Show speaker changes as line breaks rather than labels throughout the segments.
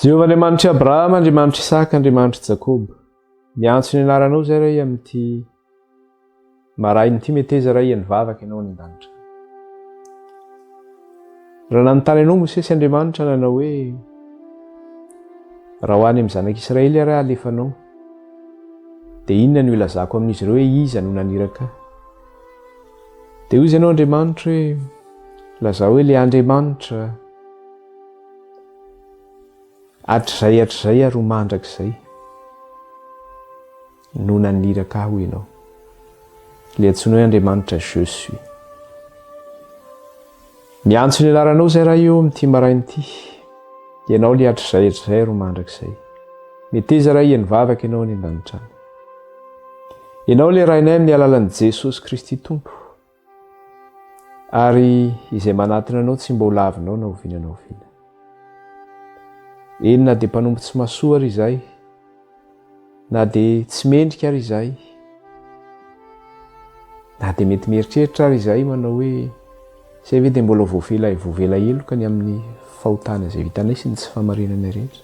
Jehovah Andriamanitr'i Abrahama, Andriamanitr'i Isaka, Andriamanitr'i Jakoba, miantso ny anaranao izay Ray amin'ity maraina ity, meteza Ray hihaino vavaka Ianao any an-danitra. Raha nanontany anao Mosesy Andriamanitra nanao hoe, Raha ho any amin'ny zanak'Israely ary aho alefanao, dia inona no hilazako amin'izy ireo hoe iza no naniraka ahy? Dia hoy izy ianao Andriamanitra hoe, lazao hoe ilay Andriamanitra hatrizay hatrizay ary ho mandrakizay no naniraka ahy hoy ianao. Ilay antsoina hoe Andriamanitra je suis. Miantso ny anaranao izay Ray eo amin'ity maraina ity. Ianao ilay hatrizay hatrizay ary ho mandrakizay. Meteza Ray hihaino vavaka ianao any an-danitra any. Ianao ilay Rainay amin'ny alalan'i Jesosy Kristy Tompo. Ary izay manatona anao tsy mba ho lavinao na oviana na oviana. Eny na dia mpanompo tsy mahasoa ary izahay, na dia tsy mendrika ary izahay, na dia mety mieritreritra ary izahay manao hoe izay ve dia mbola voavela voavela heloka ny amin'ny fahotana izay vitanay sy ny tsy fahamarinanay rehetra.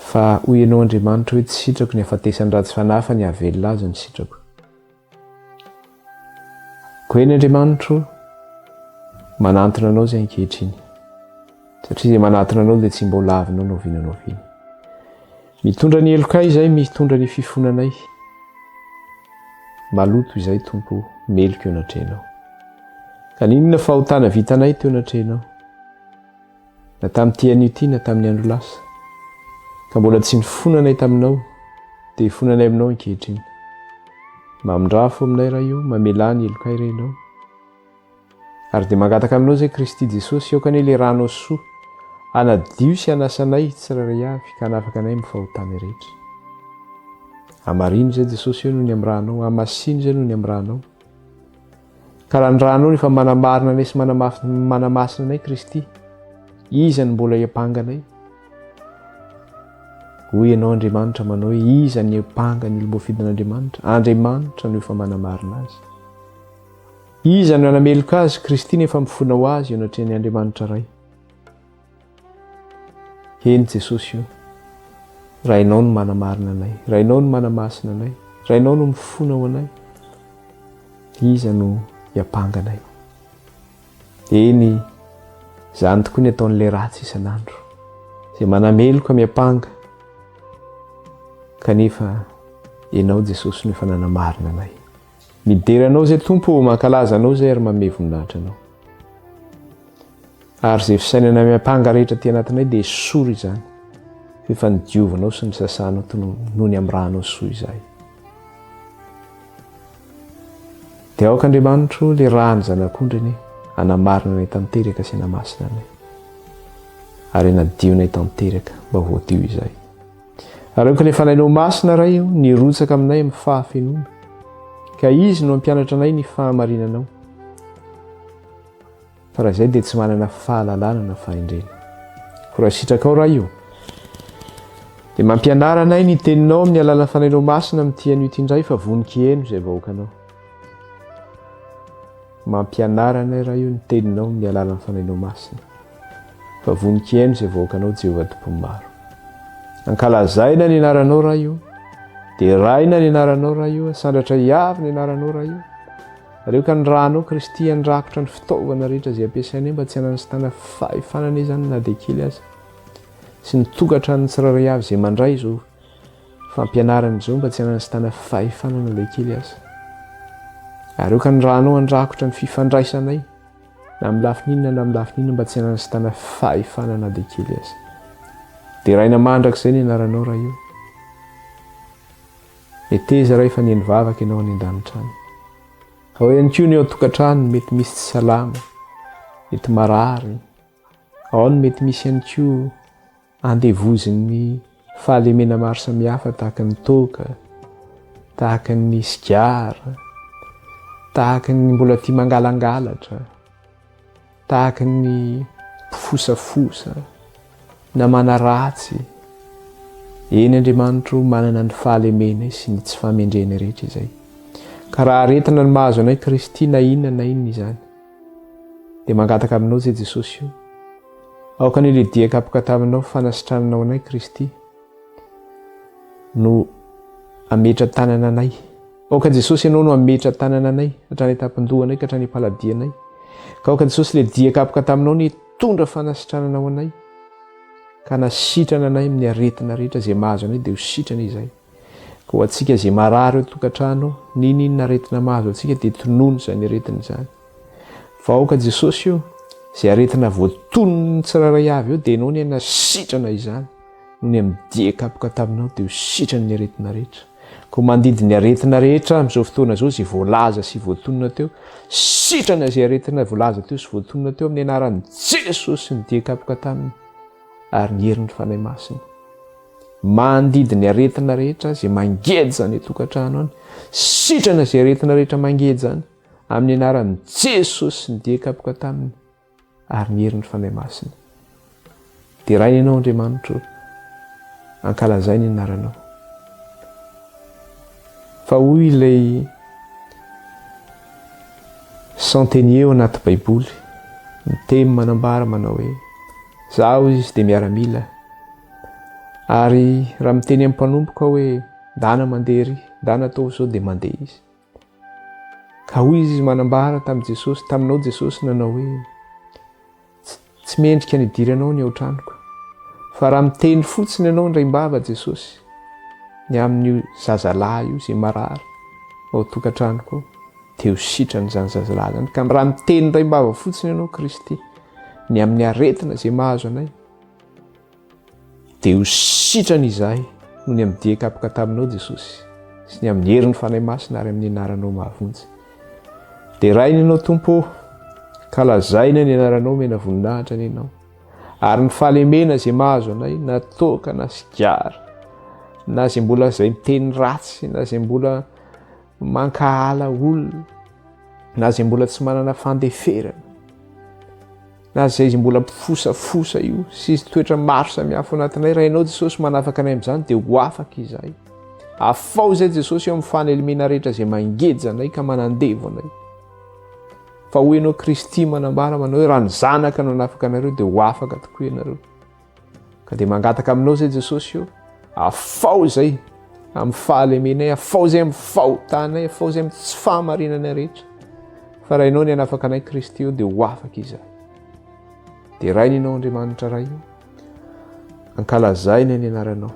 Fa hoy ianao Andriamanitra hoe tsy sitrako ny hafatesan'ny ratsy fanahy fa ny hahavelona azy no sitrako. Koa eny Andriamanitro, manantona Anao izay ankehitriny. Satria izay manatona Anao dia tsy mba ho lavinao na oviana na oviana. Mitondra ny helokay izay, mitondra ny fifonanay. Maloto izay Tompo, meloka eo anatrehanao. Ka n'inona fahotana vitanay teo anatrehanao. Na tamin'ity anio ity na tamin'ny andro lasa, ka mbola tsy nifonanay taminao, dia ifonanay aminao ankehitriny. Mamindrafo aminay Ray o, mamelà ny helokay re Ianao. Ary dia mangataka aminao izay Kristy Jesosy, aoka anie ilay rànao soa hanadio sy hanasa anay tsirairay avy ka hanafaka anay amin'ny fahotana rehetra. Hamarino izay Jesosy o noho ny amin'ny rànao, hamasino izay noho ny amin'ny rànao. Ka raha ny rànao no efa manamarina anay sy manamafy manamasina anay Kristy, iza no mbola hiampanga anay? Hoy ianao Andriamanitra manao hoe iza ny hiampanga ny olom-boafidin'Andriamanitra? Andriamanitra no efa manamarina azy. Iza no hanameloka azy? Kristy no efa mifona ho azy eo anatrehan'ny Andriamanitra Ray. Eny Jesosy o, Rainao no manamarina anay, Rainao no manamasina anay, Rainao no mifona ho anay. Iza no hiampanga anay? Eny, izany tokoa ny ataon'ilay ratsy isan'andro, izay manameloka miampanga, kanefa Ianao Jesosy no efa nanamarina anay. Midera Anao izay Tompo ô, mankalaza Anao izay ary manome voninahitra Anao. Ary izay fisainana miampanga rehetra aty anatinay dia esory izany, fa efa nodiovanao sy nosasanao noho ny amin'ny rànao soa izahay. Dia aoka Andriamanitro ilay ràn'ny Zanak'ondry anie hanamarina anay tanteraka sy hanamasina anay, ary hanadio anay tanteraka mba ho voadio izahay. Ary aoka ilay Fanahinao Masina, Ray o, nirotsaka aminay amin'ny fahafenoana, ka Izy no hampianatra anay ny fahamarinanao. Fa raha izay dia tsy manana fahalalana na fahendrena. Koa raha sitrakao, Ray o, dia mampianara anay ny Teninao amin'ny alalan'ny Fanahinao Masina amin'ity anio ity indray fa vonon-kiheno izay vahoakanao. Mampianara anay Ray o ny teninao amin'ny alalan'ny Fanahinao Masina. Fa vonon-kihaino izay vahoakanao Jehovah Tompon'ny maro. Ankalazaina ny anaranao Ray o. Deraina ny anaranao Ray o. Asandratra hiavy ny anaranao Ray o. Ary aoka ny rànao Kristy handrakotra ny fitaovana rehetra izay ampiasainay mba tsy hananastana fahefana anie izany na dia kely aza. Sy ny tokantranon'ny tsirairay avy izay mandray izao Fampianarana izao mba tsy hanasitana fahefana na dia kely aza. Ary aoka ny rànao handrakotra ny fifandraisanay na amin'ny lafiny inona na amin'ny lafiny inona mba tsy hanasitana fahefana na dia kely aza. Deraina mandrakizay ny anaranao Ray o. Meteza Ray fa nihaino vavaka ianao any an-danitra any. Ao ihany koa ny ao an-tokantrano mety misy tsy salama, mety marary, ao ny mety misy ihany koa Andevozin'ny fahalemena maro samihafa tahaka ny toaka, tahaka ny sigara, tahaka ny mbola tia mangalangalatra, tahaka ny mpifosafosa, na manaratsy. Eny Andriamanitro manana ny fahalemenay sy ny tsy fahamendrehanay rehetra izay. Ka raha aretina ny mahazo anay Kristy na inona na inona izany, dia mangataka aminao izay Jesosy o. Aoka anie ilay dia kapoka taminao fanasitrananao anay Kristy no hametra tanana anay. Aoka Jesosy ianao no hametra tanana anay hatrany an-tampon-dohanay ka hatrany am-paladianay. Ka aoka Jesosy ilay dia kapoka taminao ny hitondra fanasitranana ho anay ka hanasitrana anay amin'ny aretina rehetra izay mahazo anay dia ho sitrana izahay. Ka ho antsika izay marary ao an-tokantrano ao, n'inon'inona aretina mahazo antsika dia tonony izany aretina izany. Fa aoka Jesosy o, izay aretina voatonon'ny tsirairay avy eo dia Ianao anie hanasitrana izany. Noho ny amin'ny dia kapoka taminao dia ho sitrana ny aretina rehetra. Koa mandidy ny aretina rehetra amin'izao fotoana izao izay voalaza sy voatonona teo, sitrana izay aretina voalaza teo sy voatonona teo amin'ny anaran'i Jesosy ny dia kapoka taminy ary ny herin'ny Fanahy Masina. Mandidy ny aretina rehetra izay mangeja any an-tokantrano any, sitrana izay aretina rehetra mangeja any amin'ny anaran'i Jesosy ny dia kapoka taminy ary ny herin'ny Fanahy Masina. Deraina Ianao Andriamanitro, ankalazaina ny anaranao. Fa hoy ilay centenier ao anaty Baiboly, miteny manambara manao hoe, Zaho izy dia miaramila, ary raha miteny amin'ny mpanompoko aho hoe, ndana mandeha ery, ndana ataovy izao dia mandeha izy. Ka hoy izy manambara tamin'i Jesosy, taminao Jesosy nanao hoe, Tsy mendrika ny hidiranao ny ao tranoko. Fa raha miteny fotsiny ianao indraim-bava Jesosy, ny amin'io zazalahy io izay marary ao tokantranoko ao, dia ho sitrana izany zazalahy izany. Ka raha miteny indraim-bava fotsiny ianao Kristy, ny amin'ny aretina izay mahazo anay, Dia ho sitrana izahay noho ny amin'ny dia kapoka taminao, Jesosy, sy ny amin'ny herin'ny Fanahy Masina ary amin'ny anaranao mahavonjy. Deraina Ianao, Tompo ô, ka lazaina ny anaranao omena voninahitra anie Ianao. Ary ny fahalemena izay mahazo anay, na toaka na sigara, na izay mbola izay miteny ratsy, na izay mbola mankahala olona, na izay mbola tsy manana fandeferana, na izay izy mbola mpifosafosa io sy izy toetra maro samihafa ao anatinay, raha ianao Jesosy manafaka anay amin'izany dia ho afaka izahay. Afao izay Jesosy eo amin'ny fanelemena rehetra izay mangeja anay ka manandevo anay. Fa hoy ianao Kristy manambara manao hoe raha ny zanaka no hanafaka anareo dia ho afaka tokoa ianareo. Ka dia mangataka aminao izay Jesosy io, afao izay amin'ny fahalemenay, afao izay amin'ny fahotanay, afao izay amin'ny tsy fahamarinanay rehetra. Fa raha ianao ny hanafaka anay Kristy io dia ho afaka izahay. Deraina ianao Andriamanitra Ray io. Ankalazaina ny anaranao.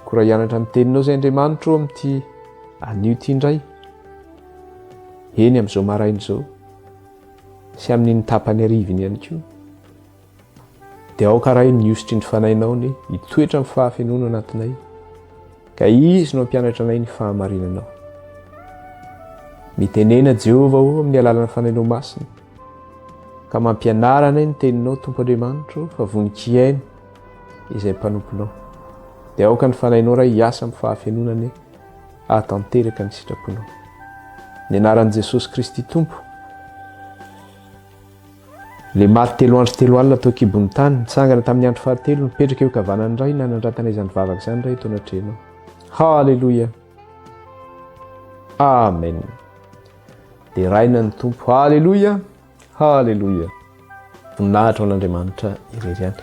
Koa raha hianatra ny teninao izay Andriamanitra o amin'ity anio ity indray, eny amin'izao maraina izao sy amin'iny tapany hariva iny ihany koa, Dia aoka Ray ny hosotry ny Fanahinao anie hitoetra amin'ny fahafenoana anatinay, ka Izy no hampianatra anay ny fahamarinanao. Mitenena Jehovah ô amin'ny alalan'ny Fanahinao Masina, ka mampianara anay ny Teninao Tompo Andriamanitro fa vonon-kihaino izay mpanomponao. Dia aoka ny Fanahinao Ray hiasa amin'ny fahafenoana anie hahatanteraka ny sitraponao. Ny anaran'i Jesosy Kristy Tompo. Ilay maty telo andro telo alina tao an-kibon'ny tany, nitsangana tamin'ny andro fahatelo, nipetraka eo ankavanan'ny Ray, nanandratana izany vavaka izany Ray eto anatrehanao. Haleloia! Amen! Deraina ny Tompo. Haleloia! Haleloia! Voninahitra ho an'Andriamanitra irery ihany.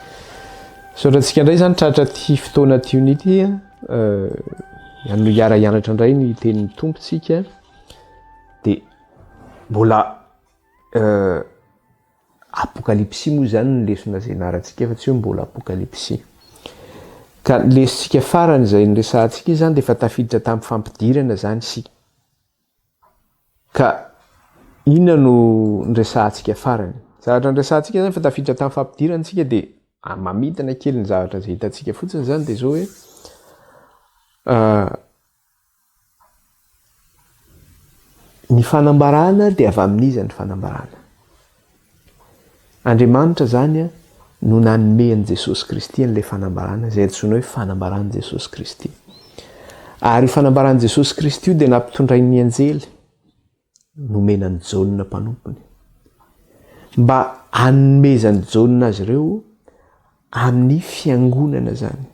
Misaotra antsika indray izany tratra ity fotoana ity ity. Eh, no hiara-hianatra indray ny tenin'ny Tompo tsika. Dia mbola Apokalypsy moa izany ny lesona izay ianarantsika fa tsy hoe mbola apokalypsy. Ka ny lesontsika farany izay niresahantsika izany dia efa tafiditra tamin'ny fampidirana izany isika. Ka inona no niresahantsika farany? Zavatra niresahantsika izany efa tafiditra tamin'ny fampidirana isika dia mamintina kely ny zavatra izay hitantsika fotsiny izany dia izao hoe Ny fanambarana dia avy amin'iza ny fanambarana? Andriamanitra izany no nanome an'i Jesosy Kristy an'ilay fanambarana izay antsoina hoe fanambaran'i Jesosy Kristy. Ary io fanambaran'i Jesosy Kristy io dia nampitondrain'ny anjely nomena an'i Jaona mpanompony mba hanomezan'i Jaona azy ireo amin'ny fiangonana izany.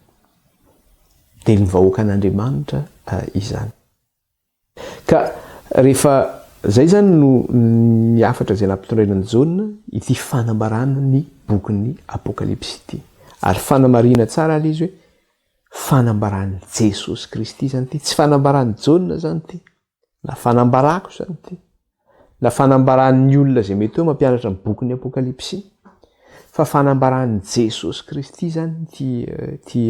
Dia ny vahoakan'Andriamanitra izany. Ka rehefa Izay izany no ny hafatra izay nampitondraina an'i Jaona ity fanambarana ny bokin'ny Apokalypsy ity. Ary fanamarihina tsara ilay izy hoe fanambaran'i Jesosy Kristy izany ity, tsy fanambaran'i Jaona izany ity, na fanambarako izany ity, na fanambaran'ny olona izay mety hoe mampianatra ny bokin'ny Apokalypsy, fa fanambaran'i Jesosy Kristy izany ity ity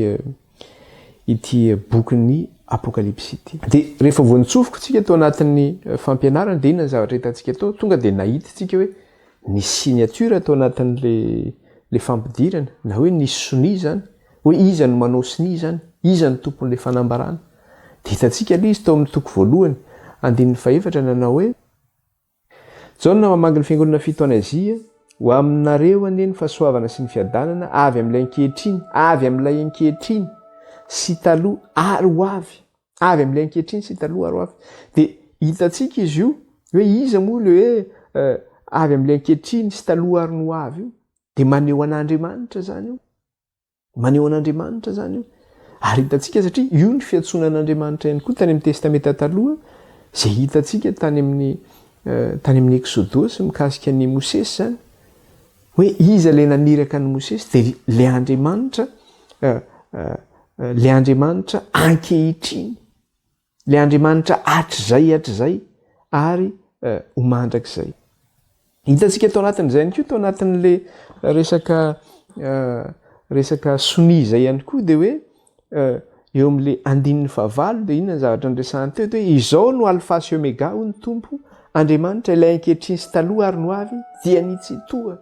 ity bokin'ny Apokalypsy ity. Dia rehefa voantsofiko tsika tao anatin'ny eh, fampianarana dia inona ny zavatra hitantsika tao? Tonga dia nahita tsika hoe nisy signature tao anatin'le le fampidirana na hoe nisy sonia izany, hoe iza no manao sonia izany, iza no tompon'le fanambarana. Dia hitantsika ilay izy tao amin'ny toko voalohany, andininy fahefatra nanao hoe Jaona mamangy ny fiangonana fito any Azia, Ho aminareo anie ny fahasoavana sy ny fiadanana avy amin'ilay ankehitriny, avy amin'ilay ankehitriny sy taloha ary ho avy, avy amin'ilay ankehitriny sy taloha ary ho avy. Dia hitantsika izy io hoe iza moa ilay hoe eh, avy amin'ilay ankehitriny sy taloha ary ny ho avy io. Dia maneho an'Andriamanitra izany io. Maneho an'Andriamanitra izany io. Ary hitantsika satria io ny fiantsoana an'Andriamanitra ihany koa tany amin'ny Testamenta Taloha, izay hitantsika tany amin'ny eh, tany amin'ny Eksodosy mikasika an'i Mosesy izany, hoe iza ilay naniraka an'i Mosesy, dia ilay Andriamanitra, eh, eh, ilay Andriamanitra ankehitriny. Ilay Andriamanitra hatrizay hatrizay ary ho mandrakizay. Hitantsika tao anatin'izay ihany koa, tao anatin'ilay resaka resaka sonia izay ihany koa dia hoe eo amin'ilay andininy fahavalo dia inona ny zavatra niresahany teo dia hoe izao no Alfa sy Omega hoy ny Tompo Andriamanitra ilay ankehitriny sy taloha ary ny ho avy dia ny Tsitoha.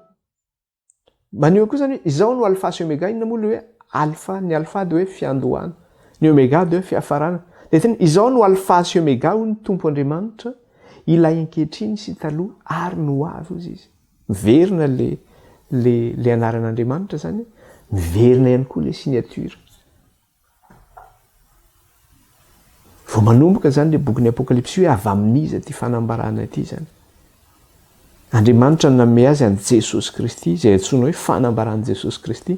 Maneho koa izany hoe izao no alpha sy omega, inona moa ilay hoe alpha? Ny alpha dia hoe fiandohana, ny omega dia hoe fiafarana. Dia tena izao no alpha sy omega hoy ny Tompo Andriamanitra, ilay ankehitriny sy taloha ary ny ho avy hozy izy. Miverina le le le anaran'Andriamanitra izany, miverina ihany koa le signature. Vao manomboka izany ilay bokin'ny Apokalypsy hoe avy amin'iza ity fanambarana ity izany. Andriamanitra no nanome azy an'i Jesosy Kristy, izay antsoina hoe fanambaran'i Jesosy Kristy.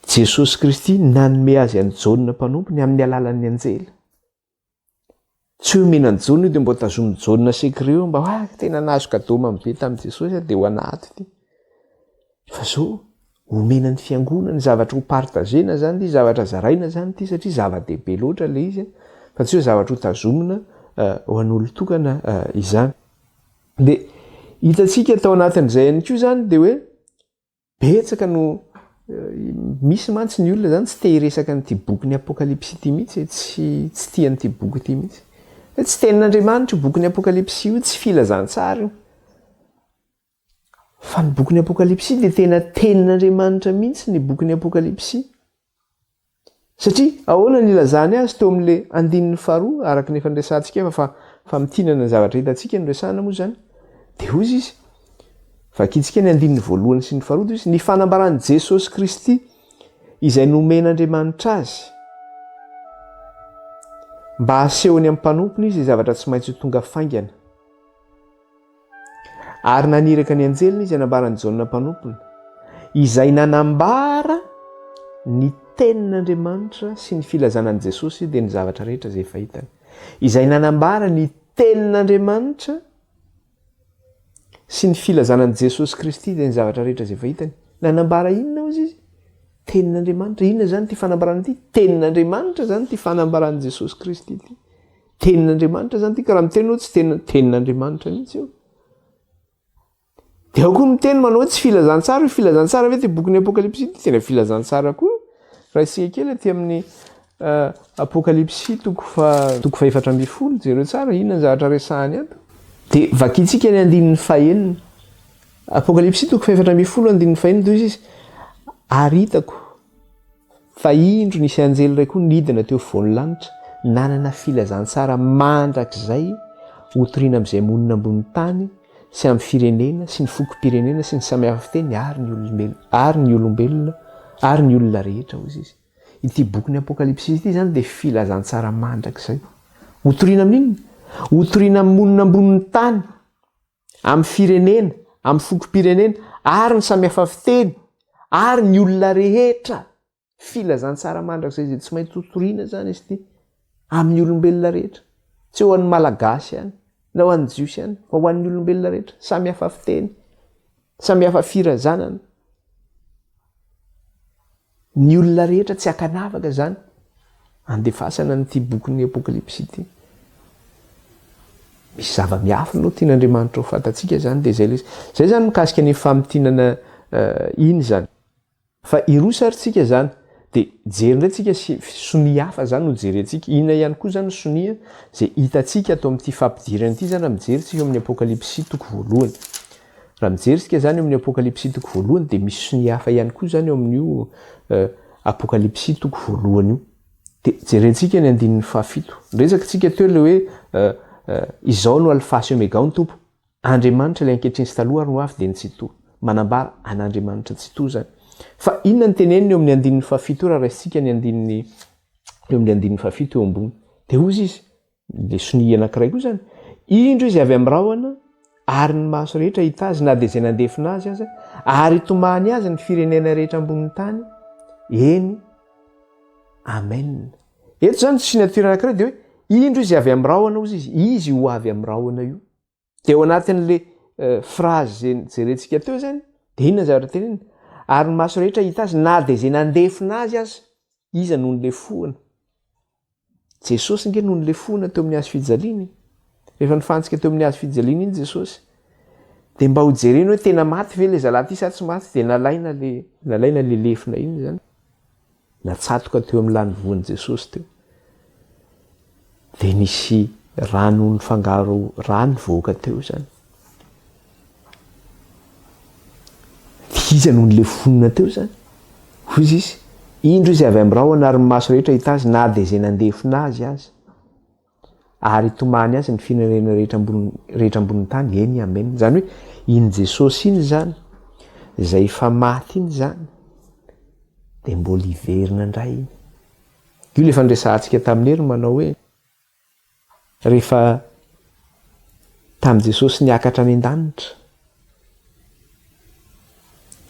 Jesosy Kristy nanome azy an'i Jaona mpanompony amin'ny alalan'ny anjely. Tsy hoe omena an'i Jaona io dia mba tazomin'i Jaona secret eo mba ah tena nahazo cadeau mamy be tamin'i Jesosy aho dia ho anaty ity. Fa zao omena ny fiangonana zavatra ho partagena zany ity, zavatra zaraina zany ity satria zava-dehibe loatra ilay izy fa tsy hoe zavatra ho tazomina eh, ho an'olon-tokana eh, izany. Dia hitantsika tao anatin'izay ihany koa izany dia hoe Betsaka no misy mantsy ny olona zany tsy te hiresaka an'ity bokin'ny Apokalypsy ity mihitsy e, tsy tsy tia an'ity boky ity mihitsy. Hoe tsy tenin'Andriamanitra io bokin'ny Apokalypsy io, tsy filazantsara io. Fa ny bokin'ny Apokalypsy dia tena tenin'Andriamanitra mihitsy ny bokin'ny Apokalypsy. Satria ahoana no nilazany azy teo amin'ilay andininy faharoa, araka ny efa niresahantsika efa fa famintinana ny zavatra hitantsika no resahana moa izany, dia hoy izy, vakintsika ny andininy voalohany sy ny faharoa, dia hoy izy, ny fanambaran'i Jesosy Kristy izay nomen'Andriamanitra azy, mba hasehony amin'ny mpanompony izy izay zavatra tsy maintsy ho tonga faingana. Ary naniraka ny anjeliny izy hanambara an'i Jaona mpanompony, izay nanambara ny tenin'Andriamanitra sy ny filazana an'i Jesosy dia ny zavatra rehetra izay efa hitany. Izay nanambara ny tenin'Andriamanitra sy ny filazana an'i Jesosy Kristy dia ny zavatra rehetra izay efa hitany. Nanambara inona hozy izy? Tenin'Andriamanitra. Inona izany ity fanambarana ity? Tenin'Andriamanitra izany ity fanambaran'i Jesosy Kristy ity. Tenin'Andriamanitra zany ity ka raha miteny hoe tsy teny tenin'Andriamanitra mihitsy io. Dia ao koa miteny manao hoe tsy filazantsara io, filazantsara ve ity bokin'ny Apokalypsy ity? Tena filazantsara koa. Raisika kely aty amin'ny uh, Apokalypsy toko fa toko fahefatra ambin'ny folo, jereo tsara inona ny zavatra resahany ato. Dia vakintsika ny andininy fahenina. Apokalypsy toko fahefatra ambin'ny folo andininy fahenina toy izy ary hitako Fa indro nisy anjely iray koa nidina teo afovoan'ny lanitra, nanana filazantsara mandrakizay hotorina amin'izay monina ambonin'ny tany sy amin'ny firenena sy ny fokom-pirenena sy ny samihafa fiteny ary ny olombelona, ary ny olombelona, ary ny olona rehetra, hozy izy. Ity bokin'ny Apokalypsy ity izany dia filazantsara mandrakizay. Hotorina amin'inona? Hotorina amin'ny monina ambonin'ny tany. Amin'ny firenena, amin'ny fokom-pirenena, ary ny samihafa fiteny, ary ny olona rehetra. Filazantsara mandrakizay izay tsy maintsy hotorina izany izy ity, amin'ny olombelona rehetra. Tsy ho an'ny Malagasy ihany. na ho an'ny Jiosy ihany, fa ho an'ny olombelona rehetra, samy hafa fiteny, samy hafa firazanana. Ny olona rehetra tsy ankanavaka izany andefasana an'ity bokin'ny Apokalypsy ity. Misy zava-miafina aloha tian'Andriamanitra ho fantatsika izany dia izay ilay izy. Izay izany mikasika ny famintinana iny izany. Fa hiroso ary tsika izany dia hijery indray tsika sy sonia hafa izany no jerentsika. Inona ihany koa izany ny sonia izay hitantsika ato amin'ity fampidirana ity izany raha mijery tsika eo amin'ny Apokalypsy toko voalohany. Raha mijery tsika izany eo amin'ny Apokalypsy toko voalohany dia misy sonia hafa ihany koa izany eo amin'io Apokalypsy toko voalohany io. Dia jerentsika ny andininy fahafito. Niresaka tsika teo ilay hoe izao no Alfa sy Omega hoy ny Tompo. Andriamanitra ilay ankehitriny sy taloha ary ny ho avy dia ny Tsitoha. Manambara an'Andriamanitra Tsitoha izany. Fa inona no teneniny eo amin'ny andininy fahafito eo raha raisintsika ny andininy eo amin'ny andininy fahafito eo ambony. Dia hozy izy, ilay sonia anankiray koa izany, Indro izy avy amin'ny rahona, ary ny maso rehetra hahita azy na dia izay nandefona azy aza, ary hitomany azy ny firenena rehetra ambonin'ny tany. Eny, Amen. Eto izany signature anankiray dia hoe indro izy avy amin'ny rahona hozy izy, izy ho avy amin'ny rahona io. Dia ao anatin'le phrase izay nojerentsika teo izany, dia inona ny zavatra teneniny? Ary ny maso rehetra hahita azy na dia izay nandefona azy aza, iza no nilefohana? Jesosy nge no nilefohana teo amin'ny hazo fijaliana e. Rehefa nifantsika teo amin'ny hazo fijaliana iny Jesosy, dia mba hojerena hoe tena maty ve le zalahy ity sa tsy maty, dia nalaina le nalaina le lefona iny izany. Natsatoka teo amin'ny lanivoan'i Jesosy teo. Dia nisy rano nifangaro rà nivoaka teo izany. Dia iza no nilefonina teo izany? Hoy izy, Indro izy avy amin'ny rahona ary ny maso rehetra hahita azy na dia izay nandefona azy aza. Ary hitomany azy ny firenena rehetra ambony rehetra ambonin'ny tany, eny, amen. Izany hoe iny Jesosy iny izany, izay efa maty iny izany, dia mbola hiverina indray iny. Io ilay efa niresahantsika tamin'i Hery manao hoe, rehefa tamin'i Jesosy niakatra any an-danitra,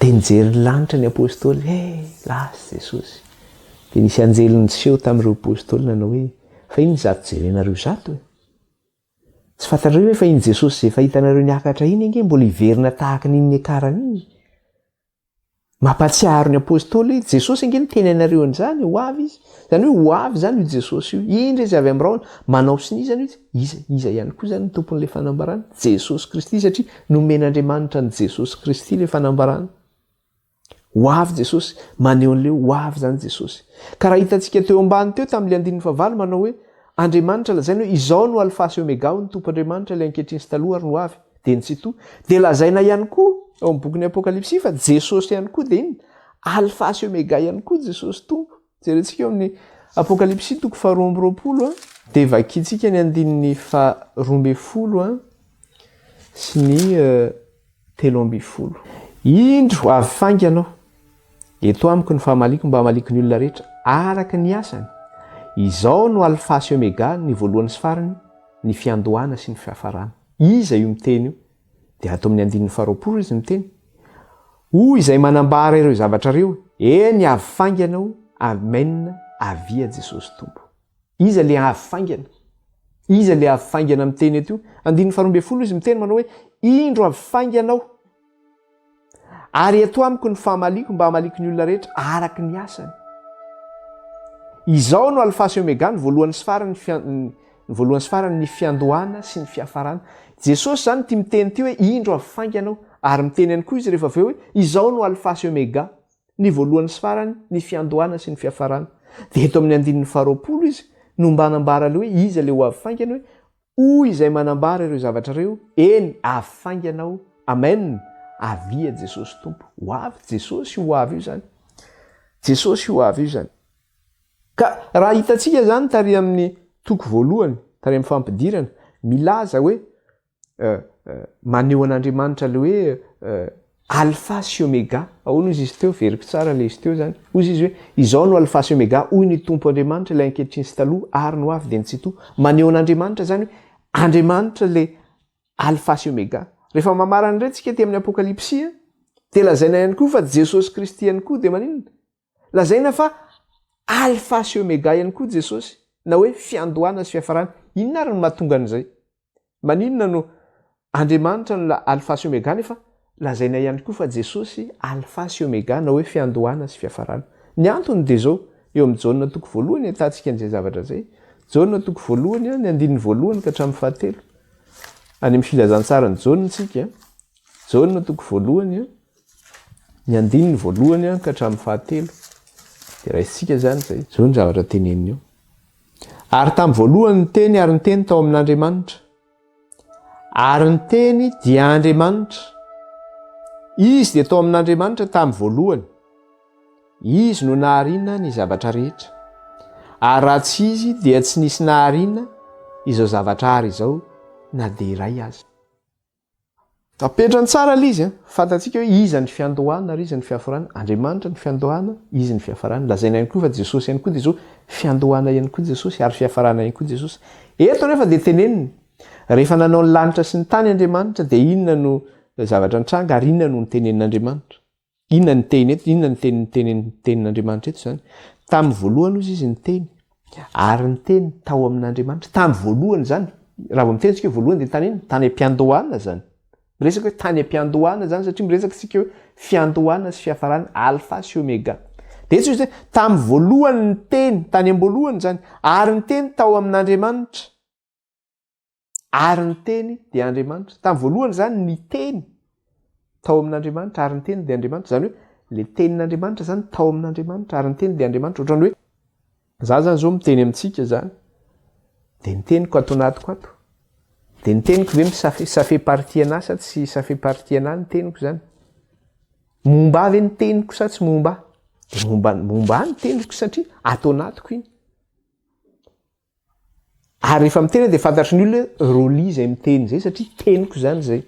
Dia nijery ny lanitra ny Apôstôly, He, lasa Jesosy! Dia nisy anjely niseho tamin'ireo Apôstôly nanao hoe, Fa inona izato jerenareo izato e? Tsy fantatrareo ve fa iny Jesosy izay efa hitanareo niakatra iny ange mbola hiverina tahaka ny iny niakarany iny? Mampahatsiaro ny Apôstôly hoe, Jesosy ange niteny anareo an'izany, ho avy Izy. Izany hoe ho avy izany io Jesosy io. Indro Izy avy amin'ny rahona, manao sonia izany Izy. Iza, iza ihany koa izany ny tompon'ilay fanambarana? Jesosy Kristy, satria nomen'Andriamanitra an'i Jesosy Kristy ilay fanambarana. Ho avy Jesosy, maneho an'ilay hoe ho avy izany Jesosy. Ka raha hitantsika teo ambany teo tamin'ilay andininy fahavalo manao hoe, Andriamanitra lazaina hoe izao no Alfa sy Omega hoy ny Tompo Andriamanitra ilay ankehitriny sy taloha ary ny ho avy, dia ny Tsitoha. Dia lazaina ihany koa ao amin'ny bokin'ny Apokalypsy fa Jesosy ihany koa dia inona? Alfa sy Omega ihany koa Jesosy Tompo. Jerentsika eo amin'ny Apokalypsy toko faharoa amby 20 dia vakintsika ny andininy faha-12 sy ny 13. Indro avy faingana aho. Eto amiko ny famaliako mba hamaliako ny olona rehetra araka ny asany. Izao no Alfa sy Omega, ny voalohany sy farany, ny fiandohana sy ny fiafarana. Iza io miteny io? Dia ato amin'ny andininy faharoapolo izy miteny. Hoy izay manambara ireo zavatra ireo, Eny, avy faingana aho, Amen, avia Jesosy Tompo. Iza le avy faingana? Iza le avy faingana miteny eto io? Andininy faharoa izy miteny manao hoe, Indro avy faingana aho. Ary eto amiko ny famaliako mba hamaliako ny olona rehetra araka ny asany. Izao no Alfa sy Omega, ny voalohany sy farany, ny voalohany sy farany, ny fiandohana sy ny fiafarana. Jesosy izany ity miteny ity hoe indro avy faingana aho, ary miteny ihany koa izy rehefa avy eo hoe izao no Alfa sy Omega, ny voalohany sy farany, ny fiandohana sy ny fiafarana. Dia eto amin'ny andininy faharoapolo izy no mba hanambara ilay hoe iza ilay ho avy faingana hoe Hoy izay manambara ireo zavatra ireo, Eny, avy faingana aho. Amen! Avia Jesosy Tompo. Ho avy Jesosy ho avy io izany. Jesosy ho avy io izany. Ka raha hitantsika izany tary amin'ny toko voalohany, tary amin'ny fampidirana, milaza hoe maneho an'Andriamanitra ilay hoe Alpha sy Omega. Ahoana hozy izy teo? Veriko tsara ilay izy teo izany. Hozy izy hoe, Izao no Alpha sy Omega, hoy ny Tompo Andriamanitra, ilay ankehitriny sy taloha, ary ny ho avy dia ny Tsitoha. Maneho an'Andriamanitra izany hoe Andriamanitra ilay Alpha sy Omega. Rehefa mamarana indray tsika aty amin'ny Apokalypsy, dia lazaina ihany koa fa Jesosy Kristy ihany koa dia maninona? Lazaina fa Alpha sy Omega ihany koa Jesosy, na hoe fiandohana sy fiafarana. Inona ary no mahatonga an'izay? Maninona no Andriamanitra no Alfa sy Omega nefa lazaina ihany koa fa Jesosy Alfa sy Omega na hoe fiandohana sy fiafarana. Ny antony dia izao, eo amin'ny Jaona toko voalohany ahitantsika an'izay zavatra izay. Jaona toko voalohany, ny andininy voalohany ka hatramin'ny fahatelo. Any amin'ny filazantsaran'i Jaona isika. Jaona toko voalohany, ny andininy voalohany ka hatramin'ny fahatelo. Dia raisintsika izany izay. Izao ny zavatra teneniny eo. Ary tamin'ny voalohany ny teny ary ny teny tao amin'Andriamanitra. Ary ny teny dia Andriamanitra. Izy dia tao amin'Andriamanitra tamin'ny voalohany. Izy no nahariana ny zavatra rehetra. Ary raha tsy Izy dia tsy nisy nahariana izao zavatra ary izao na dia iray aza. Apetrany tsara ilay izy an! Fantatsika hoe iza ny fiandohana ary iza ny fiafarana. Andriamanitra ny fiandohana, Izy ny fiafarana. Lazaina ihany koa fa Jesosy ihany koa dia izao, fiandohana ihany koa Jesosy ary fiafarana ihany koa Jesosy. Eto anefa dia teneniny, rehefa nanao ny lanitra sy ny tany Andriamanitra dia inona no zavatra nitranga ary inona no notenenin'Andriamanitra? Inona ny teny eto? Inona ny teny tenin tenin'Andriamanitra eto izany? Tamin'ny voalohany hozy izy niteny, ary ny teny tao amin'Andriamanitra. Tamin'ny voalohany izany, raha vao miteny isika hoe voalohany dia tany inona? Tany am-piandohana izany. Miresaka hoe tany am-piandohana izany satria miresaka isika hoe fiandohana sy fiafarana, alpha sy omega. Dia eto izy hoe tamin'ny voalohany ny teny, tany am-boalohany izany, ary ny teny tao amin'Andriamanitra. Ary ny Teny dia Andriamanitra. Tamin'ny voalohany izany ny Teny tao amin'Andriamanitra ary ny Teny dia Andriamanitra. Izany hoe le Tenin'Andriamanitra izany tao amin'Andriamanitra ary ny Teny dia Andriamanitra. Ohatran'ny hoe za zany zao miteny amintsika izany dia ny teniko ato anatiko ato. Dia ny teniko ve ça fait, ça fait partie anah sa tsy ça fait partie anah ny teniko izany? Momba ahy ve ny teniko sa tsy momba ahy? Dia momba, momba ahy ny teniko satria ato anatiko iny. Ary rehefa miteny aho dia fantatry ny olona hoe Rolly izay miteny izay satria teniko izany izay.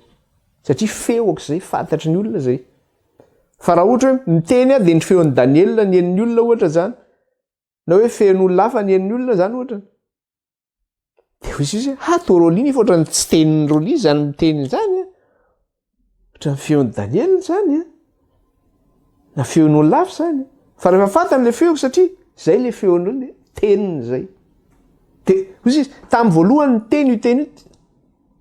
Satria feoko izay, fantatry ny olona izay. Fa raha ohatra hoe miteny aho dia ny feon'i Daniel ny henon'ny olona ohatra izany, na hoe feon'olona hafa ny henon'ny olona izany ohatra. Dia hoy izy hoe, ha toa Rolly nefa ohatran'ny tsy tenin'i Rolly izany miteny izany an. Ohatran'ny feon'i Daniel izany an! Na feon'olona hafa izany. Fa rehefa fantany ilay feoko satria izay ilay feon'olona, teniny izay. Dia hoy izy, tamin'ny voalohany ny teny io teny io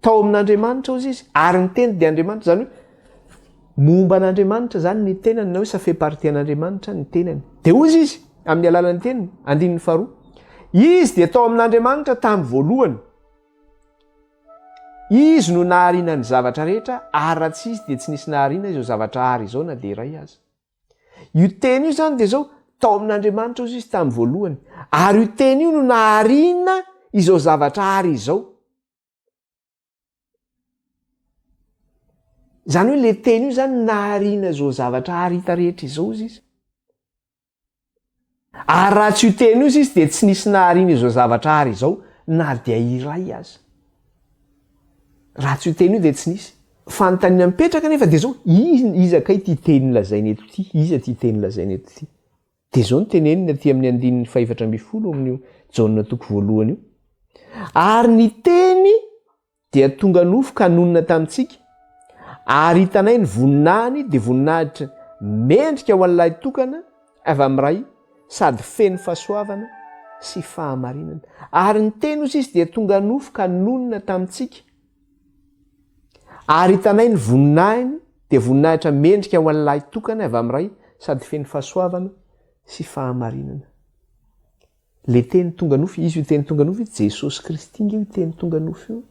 tao amin'Andriamanitra hoy izy, ary ny teny dia Andriamanitra. Izany hoe momba an'Andriamanitra izany ny tenany na hoe ça fait partie an'Andriamanitra ny tenany. Dia hoy izy amin'ny alalan'ny teniny, andininy faharoa, Izy dia tao amin'Andriamanitra tamin'ny voalohany. Izy no nahariana ny zavatra rehetra ary raha tsy Izy dia tsy nisy nahariana izao zavatra àry izao na dia iray aza. Io teny io izany dia izao, tao amin'Andriamanitra hozy Izy tamin'ny voalohany. Ary io teny io no nahariana izao zavatra àry izao. Izany hoe le teny io izany nahariana izao zavatra àry hita rehetra izao hozy Izy. Ary raha tsy io teny io izy dia tsy nisy nahariana izao zavatra ary izao na dia iray aza. Raha tsy io teny io dia tsy nisy. Fanontaniana mipetraka anefa dia izao, iza kay ity teny lazaina eto ity? Iza ity teny lazaina eto ity? Dia izao no teneniny aty amin'ny andininy fahefatra ambin'ny folo amin'io Jaona toko voalohany io. Ary ny teny Dia tonga nofo ka nonina tamintsika, ary hitanay ny voninahiny, dia voninahitra mendrika ho an'ny Lahitokana avy amin'ny Ray, sady feno fahasoavana sy fahamarinana. Ary ny Teny, hoy izy, dia tonga nofo ka nonina tamintsika, ary hitanay ny voninahiny, dia voninahitra mendrika ho an'ny Lahitokana avy amin'ny Ray, sady feno fahasoavana sy fahamarinana. Le teny tonga nofo, iza io teny tonga nofo io? Jesosy Kristy nge io teny tonga nofo io.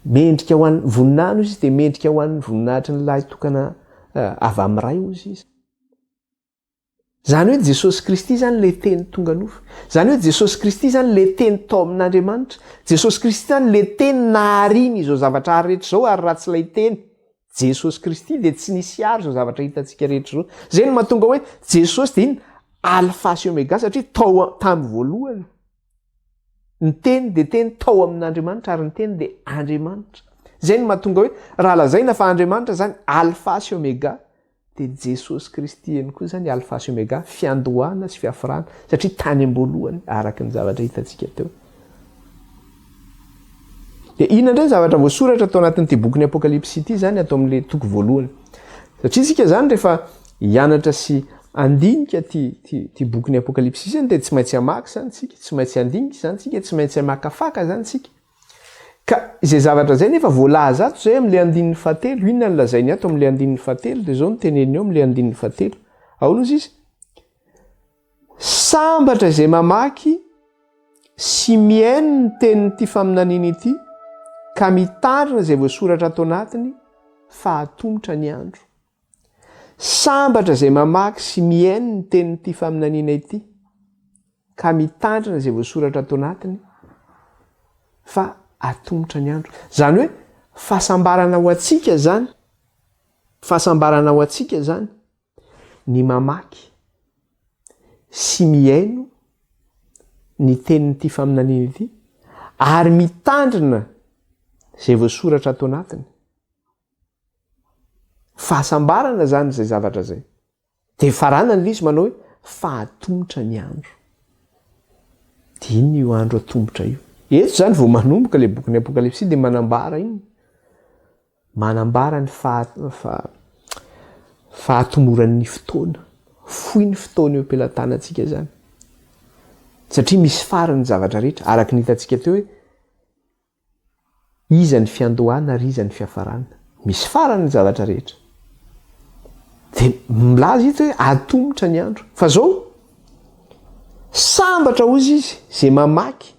Mendrika ho an'ny voninahiny ozy izy dia mendrika ho an'ny voninahitry ny lahy tokana eh, avy amin'ny Ray ozy izy. Zany hoe Jesosy Kristy zany le teny tonga nofo. Zany hoe Jesosy Kristy zany le teny tao amin'Andriamanitra. Jesosy Kristy zany le teny nahariany izao zavatra ary rehetra izao ary raha tsy ilay teny Jesosy Kristy dia tsy nisy ary izao zavatra hitantsika rehetra izao. Izay no mahatonga hoe Jesosy dia inona? Alpha sy Omega satria tao tamin'ny voalohany. Ny teny dia teny tao amin'Andriamanitra ary ny teny dia Andriamanitra. Izay no mahatonga hoe raha lazaina fa Andriamanitra izany Alpha sy Omega Dia Jesosy Kristy ihany koa izany Alpha sy Omega, fiandohana sy fiafarana, satria tany am-boalohany, araka ny zavatra hitantsika teo. Dia inona indray ny zavatra voasoratra tao anatin'ity bokin'ny Apokalypsy ity izany ato amin'ilay toko voalohany? Satria isika izany rehefa hianatra sy handinika ity, ity, ity bokin'ny Apokalypsy izany dia tsy maintsy hamaky izany isika, tsy maintsy handinika izany isika, tsy maintsy hamakafaka izany isika. Ka izay zavatra izay nefa voalaza ato izay amin'ilay andininy fahatelo, inona no lazainy ato amin'ilay andininy fahatelo? Dia izao no teneniny eo amin'ilay andininy fahatelo. Ahoana ozy izy? Sambatra izay mamaky sy mihaino ny tenin'ity faminaniana ity ka mitandrina izay voasoratra ato anatiny fa atomotra ny andro. Sambatra izay mamaky sy mihaino ny tenin'ity faminaniana ity ka mitandrina izay voasoratra ato anatiny fa atomotra ny andro. Izany hoe fahasambarana ho antsika izany, fahasambarana ho antsika izany ny mamaky sy mihaino ny tenin'ity faminaniana ity ary mitandrina izay voasoratra ato anatiny. Fahasambarana izany izay zavatra izay. Dia faranany ilay izy manao hoe fa atomotra ny andro. Dia inona io andro atomotra io? Eto izany vao manomboka ilay bokin'ny Apokalypsy dia manambara inona? Manambara ny fahatomoran'ny fotoana. Fohy ny fotoana eo am-pelatanantsika izany. Satria misy farany ny zavatra rehetra. Araka ny hitantsika teo hoe iza ny fiandohana ary iza ny fiafarana. Misy farany ny zavatra rehetra. Dia milaza ito hoe atomotra ny andro. Fa zao, sambatra hozy izy izay mamaky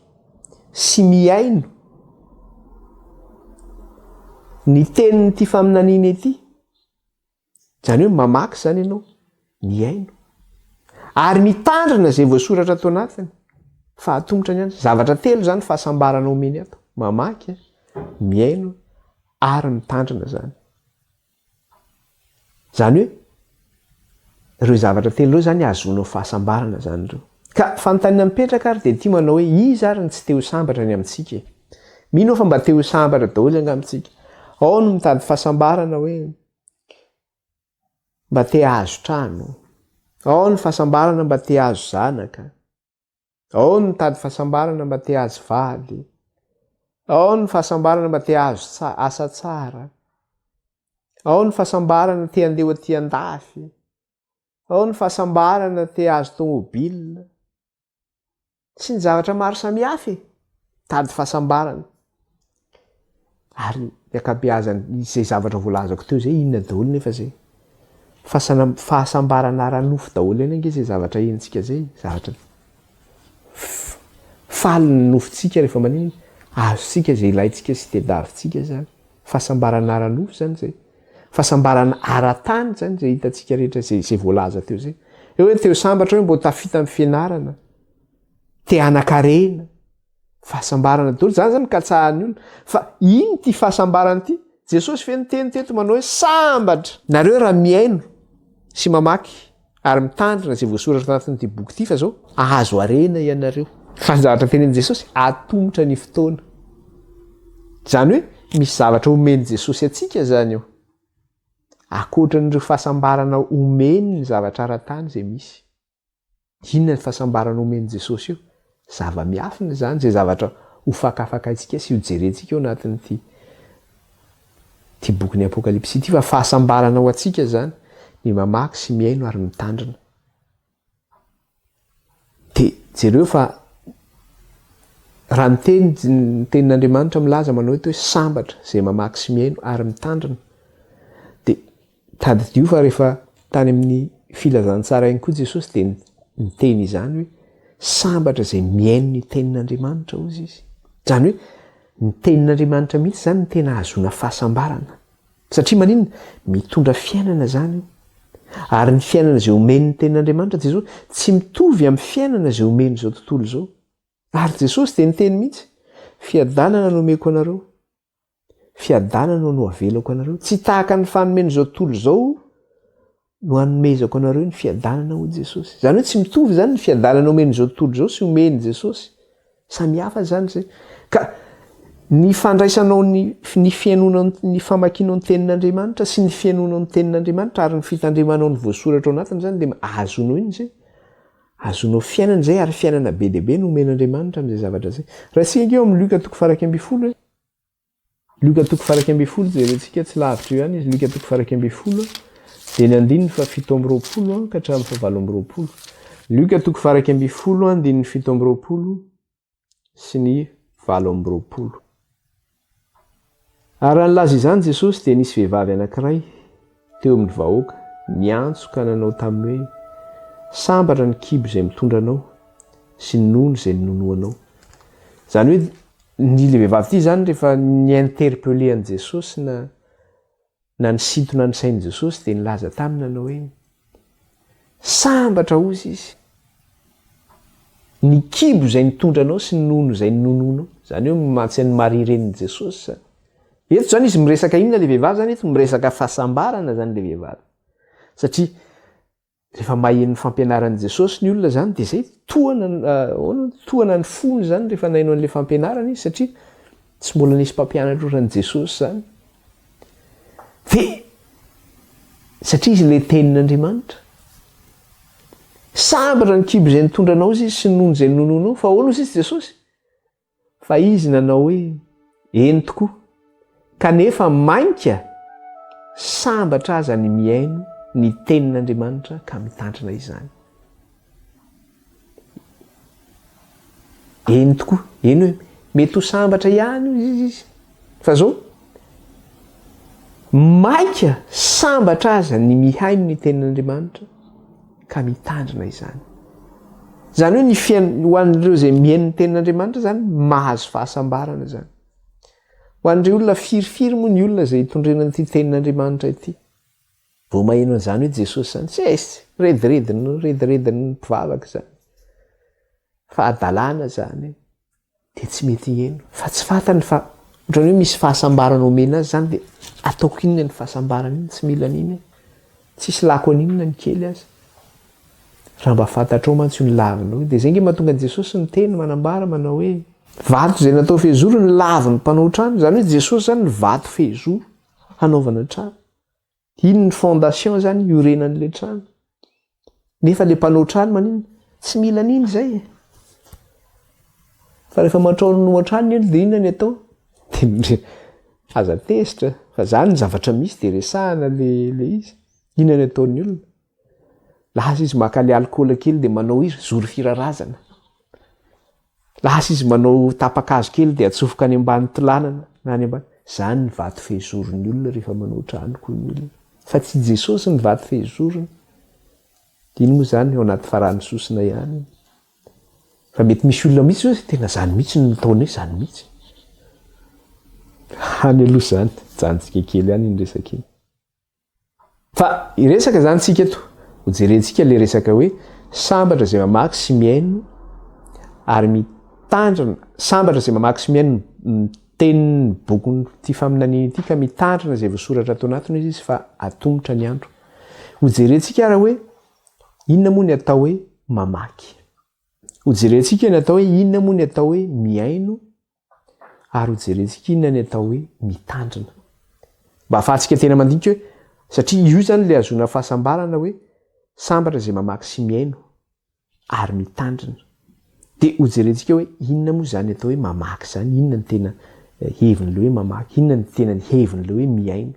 sy mihaino ny tenin'ity faminaniana ity. Izany hoe mamaky izany ianao, mihaino, ary mitandrina izay voasoratra ato anatiny fa atomotra ny andro. Zavatra telo izany fahasambarana omeny ato, mamaky, mihaino ary mitandrina izany. Izany hoe ireo zavatra telo ireo izany ahazoanao fahasambarana izany ireo. Ka fanontaniana mipetraka ary dia ity manao hoe iza ary no tsy te ho sambatra ny amintsika e? Mino aho fa mba te ho sambatra daholo angamba isika. Ao no mitady fahasambarana hoe mba te hahazo trano. Ao ny fahasambarana mba te hahazo zanaka. Ao ny mitady fahasambarana mba te hahazo vady. Ao ny fahasambarana mba te hahazo asa tsara. Ao ny fahasambarana te handeha ho aty an-dafy. Ao ny fahasambarana te hahazo tomobile. Sy ny zavatra maro samihafa e! Mitady fahasambarana. Ary ny ankabeazan' izay zavatra voalazako teo izay inona daholo nefa izay? Fasana, fahasambarana ara-nofo daholo ihany ange izay zavatra henontsika izay e! Zavatra faly ny nofontsika rehefa maninona? Azontsika izay ilaintsika sy tediavintsika izany. Fahasambarana ara-nofo izany izay. Fahasambarana ara-tany izany izay hitantsika rehetra izay, izay voalaza teo izay. Eo hoe te ho sambatra hoe mbo tafita amin'ny fianarana, te hanan-karena, fahasambarana daholo. Izany izany no katsahan'ny olona. Fa ino ity fahasambarana ity? Jesosy ve niteny teto manao hoe sambatra nareo raha mihaino sy mamaky Ary mitandrina izay voasoratra anatin'ity boky ity fa zao ahazo harena ianareo. Fa ny zavatra tenenin'i Jesosy, atomotra ny fotoana. Izany hoe misy zavatra omen'i Jesosy antsika izany eo. Ankoatran'ireo fahasambarana omeny ny zavatra ara-tany izay misy. Inona ny fahasambarana omen'i Jesosy eo? Zava-miafina izany, izay zavatra ho fakafakaintsika sy ho jerentsika ao anatin'ity ity bokin'ny Apokalypsy ity fa fahasambarana ho antsika izany ny mamaky sy mihaino ary mitandrina. Dia jereo fa raha ny teny ny tenin'Andriamanitra milaza manao eto hoe sambatra izay mamaky sy mihaino ary mitandrina dia Tadidio fa rehefa tany amin'ny filazantsara ihany koa Jesosy dia niteny izany hoe sambatra izay mihaino ny tenin'Andriamanitra hozy izy. Izany hoe ny tenin'Andriamanitra mihitsy izany no tena ahazoana fahasambarana. Satria maninona? Mitondra fiainana izany io. Ary ny fiainana izay omen'ny tenin'Andriamanitra Jesosy tsy mitovy amin'ny fiainana izay omen'izao tontolo izao. Ary Jesosy dia niteny mihitsy, fiadanana no omeko anareo. Fiadanana no avelako anareo. Tsy tahaka ny fanomen'izao tontolo izao no anomezako anareo ny fiadanana hoy Jesosy. Izany hoe tsy mitovy izany ny fiadanana omen'izao tontolo izao sy omen'i Jesosy. Samy hafa izany izay. Ka ny fandraisanao ny ny fihainoanao ny famakianao ny tenin'Andriamanitra sy ny fihainoanao ny tenin'Andriamanitra ary ny fitandremanao ny voasoratra ao anatiny izany dia ahazoanao inona izay? Azonao fiainana izay ary fiainana be dia be no omen'Andriamanitra amin'izay zavatra izay. Raisika ange eo amin'ny Lioka toko faha 11 e. Lioka toko faha 11 jerentsika tsy lavitra eo ihany izy, Lioka toko faha 11 dia ny andininy faha 27 ka hatramin'ny faha 28. Lioka toko faha 11 andininy 27 sy ny 28. Ary raha nilaza izany Jesosy dia nisy vehivavy anankiray teo amin'ny vahoaka niantso ka nanao taminy hoe, Sambatra ny kibo izay mitondra anao sy ny nono izay ninonoanao. Izany hoe ny ilay vehivavy ity izany rehefa ni-interpeller an'i Jesosy na na nisintona ny sain'i Jesosy dia nilaza taminy nanao hoe, Sambatra hozy izy, ny kibo izay nitondra anao sy ny nono izay ninonoanao. Izany hoe mantsy an'i Maria renin'i Jesosy izany. Eto izany izy miresaka inona ilay vehivavy izany eto? Miresaka fahasambarana izany ilay vehivavy. Satria Rehefa maheno ny fampianaran'i Jesosy ny olona izany dia izay, tohana, ahoana, tohana ny fony izany rehefa nahaino an'ilay fampianarana izy satria tsy mbola nisy mpampianatra ohatran'i Jesosy izany. Dia satria izy ilay tenin'Andriamanitra. Sambatra ny kibo izay nitondra anao izy sy ny nono izay ninonoanao. Fa ahoana hoy izy Jesosy? Fa izy nanao hoe, Eny tokoa, kanefa mainka sambatra aza ny mihaino ny tenin'Andriamanitra ka mitandrina izany. Eny tokoa, eny hoe, mety ho sambatra ihany hoy izy, fa zao, mainka sambatra aza ny mihaino ny tenin'Andriamanitra ka mitandrina izany. Izany hoe ny fiain- ho an'ireo izay mihaino ny tenin'Andriamanitra izany mahazo fahasambarana izany. Ho an'ireo olona firifiry moa ny olona izay itondrena an'ity tenin'Andriamanitra ity. Vao maheno an'izany hoe Jesosy izany, tsisy, rediredin'ny rediredin'ny mpivavaka izany. Fahadalana izany. dia tsy mety hiheno fa tsy fantany fa ohatran'ny hoe misy fahasambarana omena azy zany dia ataoko inona ny fahasambarana iny tsy mila an'iny aho tsisy lako an'inona ny kely aza raha mba fantatrao mantsy io ny lavinao io dia zay nge mahatonga an'i Jesosy miteny manambara manao hoe vato izay natao fehizoro ny lavin'ny mpanao trano izany hoe Jesosy zany ny vato fehizoro hanaovana trano Iny ny fondation zany iorenan'ilay trano. Nefa le mpanao trano maninona? Tsy mila an'iny zay e. Fa rehefa matraono trano ny olona dia inona ny atao? Dia aza tezitra fa zany ny zavatra misy dia resahana le le izy. Inona ny ataon'ny olona? Lasa izy maka le alcool kely dia manao izy zoro firarazana. Lasa izy manao tapa-kazo kely dia atsofoka any ambany tolanana na any ambany. Izany ny vato fehizoron'ny olona rehefa manao trano koa ny olona. Fa tsy i Jesosy ny vato fehizorony. Iny moa izany ao anaty farany sosona ihany iny. Fa mety misy olona mihitsy hoe tena izany mihitsy no nataonay, izany mihitsy. Any aloha izany, ajanontsika kely any iny resaka iny. Fa hiresaka izany tsika eto, hojerentsika ilay resaka hoe sambatra izay mamaky sy mihaino ary mitandrina, sambatra izay mamaky sy mihaino ny tenin'ny bokin'ity faminaniana ity ka mitandrina izay voasoratra ato anatiny hoy izy fa atomotra ny andro. Hojerentsika ary hoe inona moa ny atao hoe mamaky. Hojerentsika ny atao hoe inona moa ny atao hoe mihaino Ary ho jerentsika inona ny atao hoe mitandrina. Mba ahafahantsika tena mandinika hoe, satria io izany ilay ahazoana fahasambarana hoe sambatra izay mamaky sy mihaino ary mitandrina. Dia ho jerentsika hoe inona moa izany atao hoe mamaky izany, inona ny tena hevin'ilay hoe mamaky, inona ny tena hevin'ilay hoe mihaino,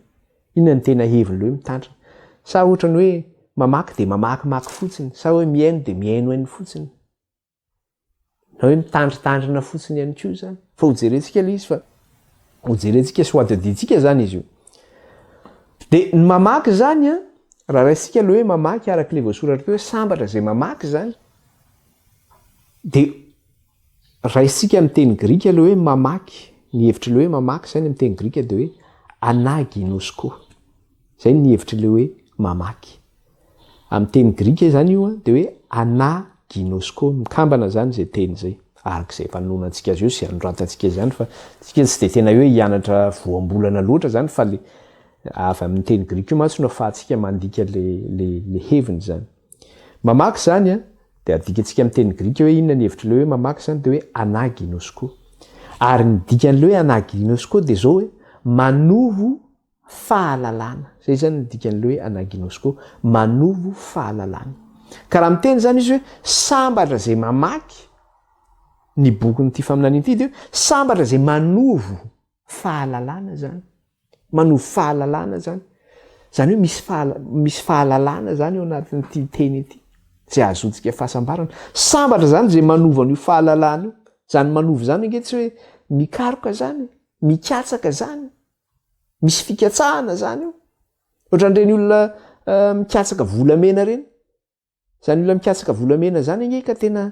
inona ny tena hevin'ilay hoe mitandrina. Sa ohatran'ny hoe mamaky dia mamakimaky fotsiny, sa hoe mihaino dia mihainohaino fotsiny. Na hoe mitandritandrina fotsiny ihany koa izany. Fa ho jerentsika ilay izy fa ho jerentsika sy ho adidintsika izany izy io. Dia ny mamaky izany an, raha raisintsika ilay hoe mamaky araka ilay voasoratra teo hoe sambatra izay mamaky izany, dia raisintsika amin'ny teny grika ilay hoe mamaky, ny hevitr'ilay hoe mamaky izany amin'ny teny grika dia hoe anaginosko. Izay ny hevitr'ilay hoe mamaky. Amin'ny teny grika izany io dia hoe anaginosko, mikambana izany izay teny izay, araka izay efa nonantsika azy eo sy anoratantsika izany fa tsika tsy dia tena hoe hianatra voambolana loatra izany fa le avy amin'ny teny grika io mantsy no ahafahantsika mandika le le le heviny izany. Mamaky izany an, dia adikantsika amin'ny teny grika hoe inona ny hevitr'ilay hoe mamaky izany dia hoe anaginosko. Ary ny dikan'ilay hoe anaginosko dia izao hoe manovo fahalalana. Izay izany ny dikan'ilay hoe anaginosko, manovo fahalalana. Ka raha miteny izany izy hoe sambatra izay mamaky ny bokin'ity faminaniana ity dia hoe sambatra izay manovo fahalalana izany. Manovo fahalalana izany. Izany hoe misy fahala- misy fahalalana izany ao anatin'ity teny ity izay ahazoantsika fahasambarana. Sambatra izany izay manovo an'io fahalalana io. Izany manovo izany ange tsy hoe mikaroka izany, mikatsaka izany. Misy fikatsahana zany io. Ohatran'ireny olona mikatsaka volamena ireny. Zany olona mikatsaka volamena zany ange ka tena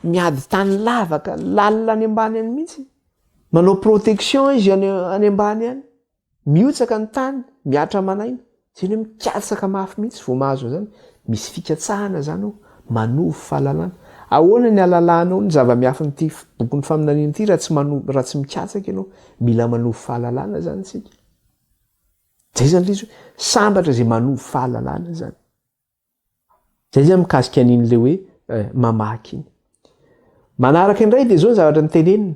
miady tany lavaka lalina any ambany any mihitsy. Manao protection izy any any ambany any. Mihotsaka ny tany, mihatra aman'aina. Zay ny hoe mikatsaka mafy mihitsy vao mahazo an'izany. Misy fikatsahana zany ao, manovo fahalalana. Ahoana ny ahalalanao ny zava-miafin'ity bokin'ny faminaniana ity raha tsy mano- raha tsy mikatsaka ianao? Mila manovo fahalalana zany isika. Zay zany le izy hoe sambatra izay manovo fahalalana zany. Zay zany mikasika an'iny le hoe mamaky iny. Manaraka indray dia zao ny zavatra noteneniny.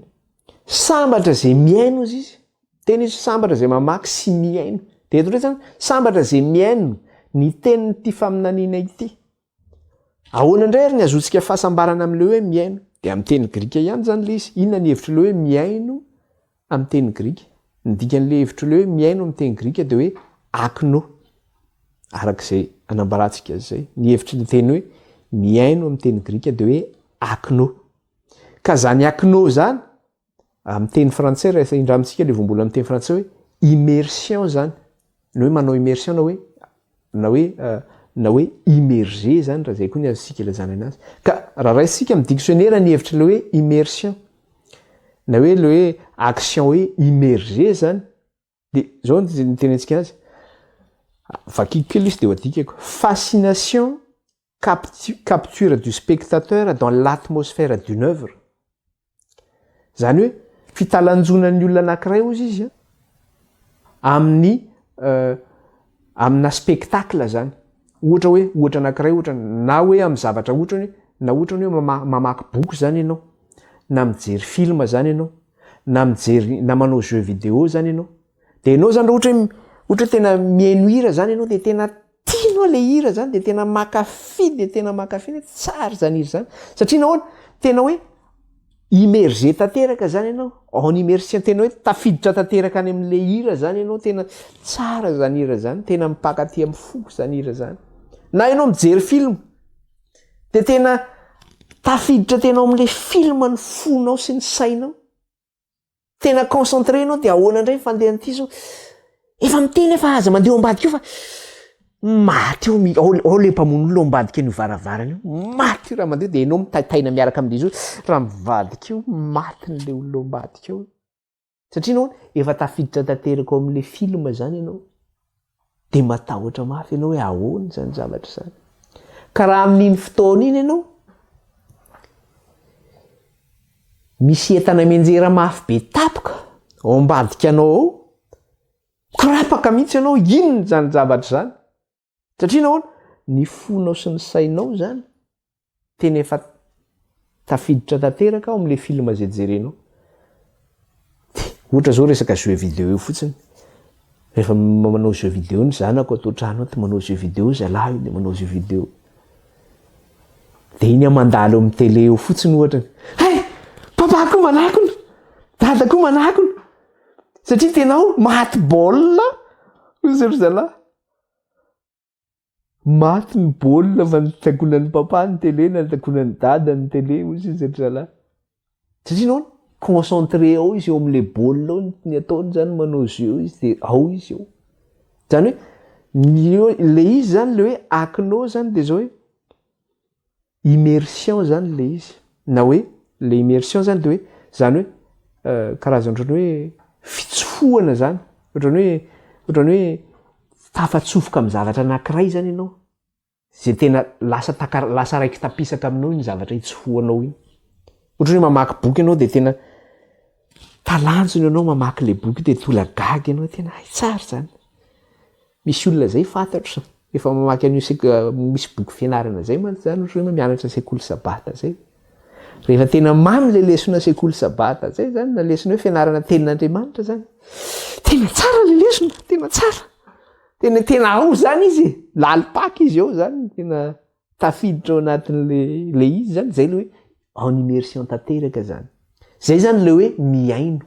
Sambatra izay mihaino ozy izy. Teny izy sambatra izay mamaky sy mihaino. Dia eto indray zany sambatra izay mihaino ny tenin'ity faminaniana ity. Ahoana indray ary ny azontsika fahasambarana amin'ilay hoe mihaino? Dia amin'ny teny grika ihany zany le izy. Inona ny hevitr'ilay hoe mihaino amin'ny teny grika. Ny dikan'ilay hevitr'ilay hoe mihaino amin'ny teny grika dia hoe akno, araka izay anambarantsika azy izay. Ny hevitry ny teny hoe mihaino amin'ny teny grika dia hoe akno. Ka izany akno izany, amin'ny teny frantsay, raha indramintsika ilay voambolana amin'ny teny frantsay hoe immersion izany. Ny hoe manao immersion na hoe na hoe na hoe immerger zany raha zay koa ny azontsika ilazana anazy. Ka raha raisintsika amin'ny dictionnaire ny hevitry le hoe immersion na hoe le hoe action hoe immerger zany de zao ny tenentsika azy, vakiko kely izy de ho adikako, fascination capture du spectateur dans l'atmosphère d'une œuvre. Izany hoe fitalanjonan'ny olona anankiray hozy izy an, amin'ny amina spectacle zany. Ohatra hoe ohatra anankiray ohatra na hoe amin'ny zavatra ohatra hoe na ohatra hoe mamaky boky zany ianao, na mijery film zany ianao, na mijery na manao jeu vidéo zany ianao. De ianao zany raha ohatra hoe ohatra hoe tena mihaino hira zany ianao de tena tianao le hira zany de tena mankafy de tena mankafy hoe tsara zany hira zany satria nahoana? Tena hoe immergé tanteraka zany ianao, en immersion tena hoe tafiditra tanteraka any am'le hira zany ianao, tena tsara zany hira zany, tena mipaka aty am'foko zany hira zany. Na ianao mijery film de tena tafiditra tena ao am'le film ny fonao sy ny sainao. Tena concentré enao de ahoana indray ny fandehan'ity zao? Efa miteny aho fa aza mandeha ao ambadika eo fa maty eo mi- ao ao le mpamono olona ao ambadika an'io varavarana io, maty io raha mandeha de enao mitaitaina miaraka amin'izy io, raha mivadika eo matin'le olona ao ambadika ao. Satria nahoana? Efa tafiditra tanteraka ao amin'le film zany ianao. Dia matahotra mafy ianao hoe ahoana izany zavatra izany. Ka raha amin'iny fotoana iny ianao, misy entana mianjera mafy be tapoka ao ambadika anao ao, mikorapaka mihitsy ianao, inona izany zavatra izany? Satria nahoana? Ny fonao sy ny sainao izany tena efa tafiditra tanteraka ao amin'ilay film izay jerenao. Ohatra zao resaka jeu vidéo io fotsiny. Rehefa manao jeu vidéo ny zanako ato an-trano ato, manao jeu vidéo zalahy io dia manao jeu vidéo. Dia iny aho mandalo eo amin'ny télé eo fotsiny ohatra. Hay! Papa koa manakona! Dada koa manakona! Satria tena ao maty baolina hoy ry zalahy. Maty ny baolina fa notakonan'i papa ny télé na notakonan'i dada ny télé hoy sisa ry zalahy. Satria nahoana? Concentré ao izy eo amin'ilay baolina ao ny ataony zany manao jeu izy de ao izy eo. Zany hoe ny eo le izy zany le hoe acno zany de zao hoe immersion zany le izy na hoe le immersion zany de hoe zany hoe karazana ohatran'ny hoe fitsofohana zany, ohatran'ny hoe ohatran'ny hoe tafatsofoka amin'ny zavatra anankiray zany ianao, zay tena lasa taka- lasa raiki-tapisaka aminao iny zavatra itsofohanao iny. Ohatra hoe mamaky boky ianao de tena talanjona ianao mamaky le boky de tolagaga ianao tena hay tsara zany. Misy olona zay fantatro efa mamaky an'io sek- misy boky fianarana zay mantsy zany ohatra hoe mianatra sekoly sabata zay. Rehefa tena mamy le lesona sekoly sabata zay zany na lesona hoe fianarana tenin'Andriamanitra zany, tena tsara le lesona, tena tsara. Tena tena ao zany izy e, lalim-paka izy ao zany, tena tafiditra ao anatin'le le izy zany, zay le hoe en immersion tanteraka zany. Zay zany le hoe mihaino.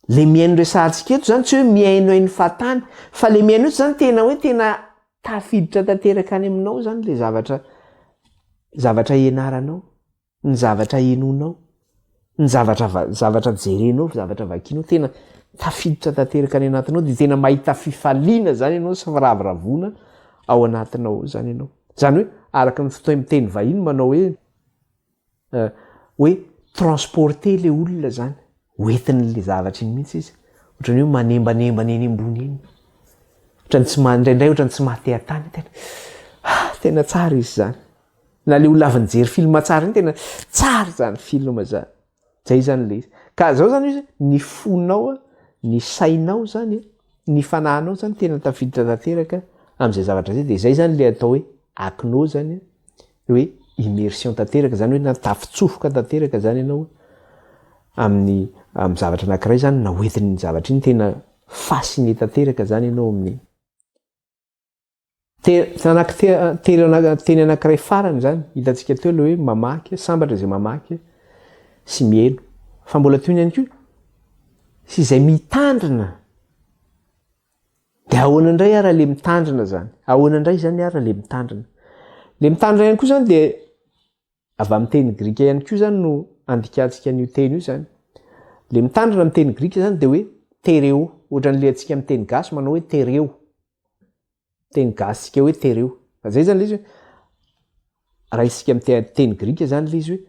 Le mihaino resahantsika eto zany tsy hoe mihainohaino fahatany fa le mihaino eto zany tena hoe tena tafiditra tanteraka any aminao zany le zavatra zavatra ianaranao, ny zavatra henoinao, ny zavatra va- zavatra jerenao, zavatra vakianao, tena. Tafiditra tanteraka any anatinao dia tena mahita fifaliana zany ianao sy firavoravoana ao anatinao ao zany ianao. Zany hoe araka ny fiteny miteny vahiny manao hoe hoe transporter le olona zany, hoentin'le zavatra iny mihitsy izy, ohatran'ny hoe manembanembana eny ambony eny, ohatran'ny tsy maha indraindray ohatran'ny tsy maha te hatany, tena ah tena tsara izy zany, na le olona avy nijery film tsara iny tena tsara zany film zany. Zay zany le izy. Ka zao zany izy, ny fonao, ny sainao zany, ny fanahinao zany tena tafiditra tanteraka am'zay zavatra zay, de zay zany le atao hoe acno zany, hoe immersion tanteraka zany hoe na tafitsofoka tanteraka zany ianao amin'ny amin'ny zavatra anankiray zany na hoentin'iny zavatra iny, tena fasciné tanteraka zany ianao amin'iny. Teny anankiray farany izany, hitantsika teo ilay hoe mamaky, sambatra izay mamaky sy mihaino. Fa mbola tohiny ihany koa, sy izay mitandrina. Dia ahoana indray ara ilay mitandrina izany? Ahoana indray izany ara ilay mitandrina? Ilay mitandrina ihany koa izany dia Avy amin'ny teny grika ihany koa izany no andikantsika an'io teny io izany. Ilay mitandrina amin'ny teny grika izany dia hoe tereo, ohatran'ilay antsika amin'ny teny gasy manao hoe tereo. Teny gasitsika hoe tereo. Fa izay izany ilay izy hoe, raisitsika amin'ny teny grika izany ilay izy hoe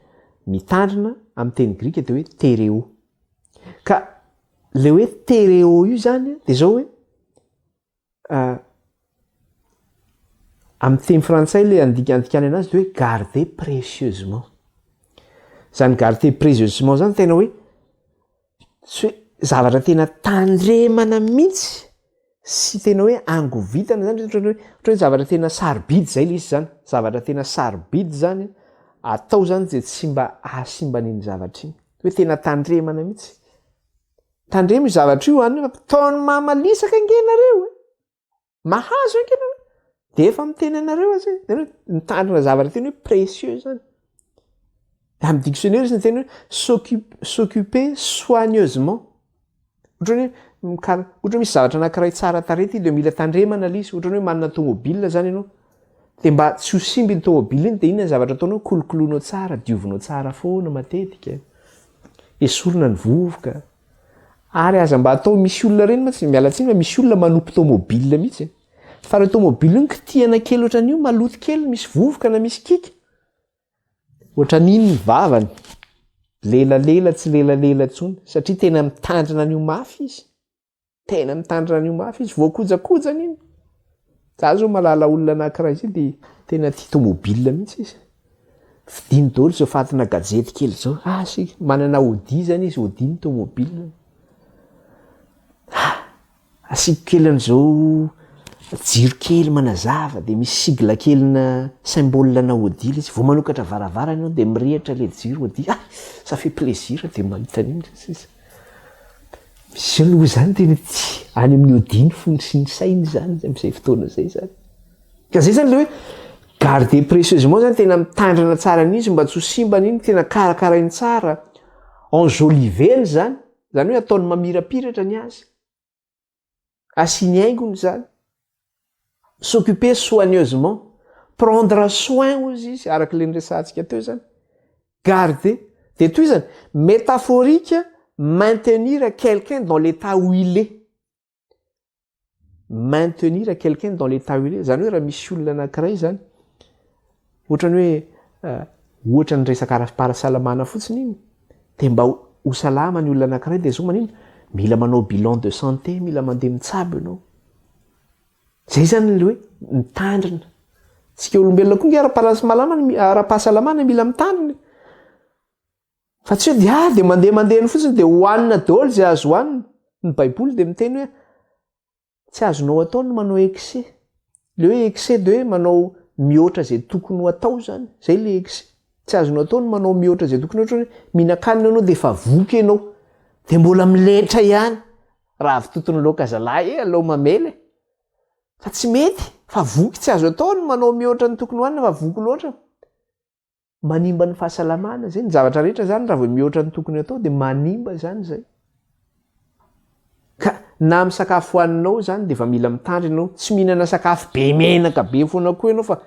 mitandrina amin'ny teny grika dia hoe tereo. Ka ilay hoe tereo io izany dia izao hoe Amin'ny teny frantsay ilay andika andikana anazy dia hoe garder précieusement. Izany garder précieusement izany tena hoe tsy hoe zavatra tena tandremana mihitsy sy tena hoe angovitana izany ohatran'ny hoe ohatra hoe zavatra tena sarobidy izay ilay izy izany, zavatra tena sarobidy izany atao izany dia tsy mba hahasimba an'iny zavatra iny, hoe tena tandremana mihitsy. Tandremo io zavatra io an, ataon'i mama lisaka ange nareo e! Mahazo ange nareo! De efa miteny anareo aza e, nareo mitandrina zavatra tena hoe précieux zany. Amin'ny dictionnaire izy niteny hoe s'occupe, s'occuper soigneusement. Ohatran'ny hoe mikara, ohatra hoe misy zavatra anankiray tsara tarehy ity de mila tandremana le izy, ohatran'ny hoe manana tomobile zany ianao, de mba tsy ho simba iny tomobile iny de inona ny zavatra ataonao, kolokoloinao tsara, diovinao tsara foana matetika. Esorina ny vovoka. Ary aza mba atao misy olona ireny mantsy, miala tsiny fa misy olona manopy tomobile mihitsy e. Fa ireo tomobile io kitihana kely ohatran'io, maloto kely, misy vovoka na misy kika. Ohatran'iny ny vavany. Lelalela tsy lelalela intsony satria tena mitandrina an'io mafy izy. Tena mitandrina an'io mafy izy, voakojakojany iny. Za zao mahalala olona anankiray zay de tena tia tomobile mihitsy izy. Vidiny daholo zao fatina gazety kely zao. Ah si, manana Audi zany izy, Audi ny tomobile. Ah, asiako kely an'izao jiro kely manazava de misy sigle kelina symbole na Audi le izy. Vao manokatra varavarana ianao de mirehitra le jiro Audi. Ah, ça fait plaisir de mahita an'iny sisa. Misy aloha izany tena tsy any amin'ny audi ny fony sy ny sainy izany amin'izay fotoana izay izany. Ka izay izany ilay hoe garder précieusement izany tena mitandrina tsara an'izy mba tsy ho simba an'iny, tena karakarainy tsara, enjoliveny izany, izany hoe ataony mamirapiratra ny azy. Asiany haingony izany. S'occuper soigneusement, prendre soin hozy izy araka ilay niresahantsika teo izany. Garder. Dia tohizany, métaphorique, maintenir quelqu'un dans l'état où il est. Maintenir quelqu'un dans l'état où il est. Izany hoe raha misy olona anankiray izany, ohatrany hoe eh, ohatra ny resaka ara-pahasalamana fotsiny iny, dia mba ho salama ny olona anankiray dia zao manino? Mila manao bilan de santé, mila mandeha mitsabo ianao. Zay zany le hoe mitandrina. Tsika olombelona koa nge ara-pahasalamana ara-pahasalamana mila mitandrina. Fa tsy hoe dia ah dia mandeha mandeha eny fotsiny dia hohanina daholo izay azo hohanina. Ny baiboly dia miteny hoe tsy azonao atao ny manao excès. Le hoe excès dia hoe manao mihoatra izay tokony ho atao zany. Zay le excès. Tsy azonao atao ny manao mihoatra izay tokony ohatra hoe mihinan-kanina ianao dia efa voky ianao. Dia mbola miletra ihany. Raha avy totony loaka zalahy e, aleo mamely e. Fa tsy mety, fa voky tsy azo atao ny manao mihoatra ny tokony hohanina fa voky loatra. Manimba ny fahasalamana zay, ny zavatra rehetra zany raha vao mihoatra ny tokony atao dia manimba zany zay. Ka na amin'ny sakafo hohaninao zany dia efa mila mitandrina ianao, tsy mihinana sakafo be menaka be foana koa ianao fa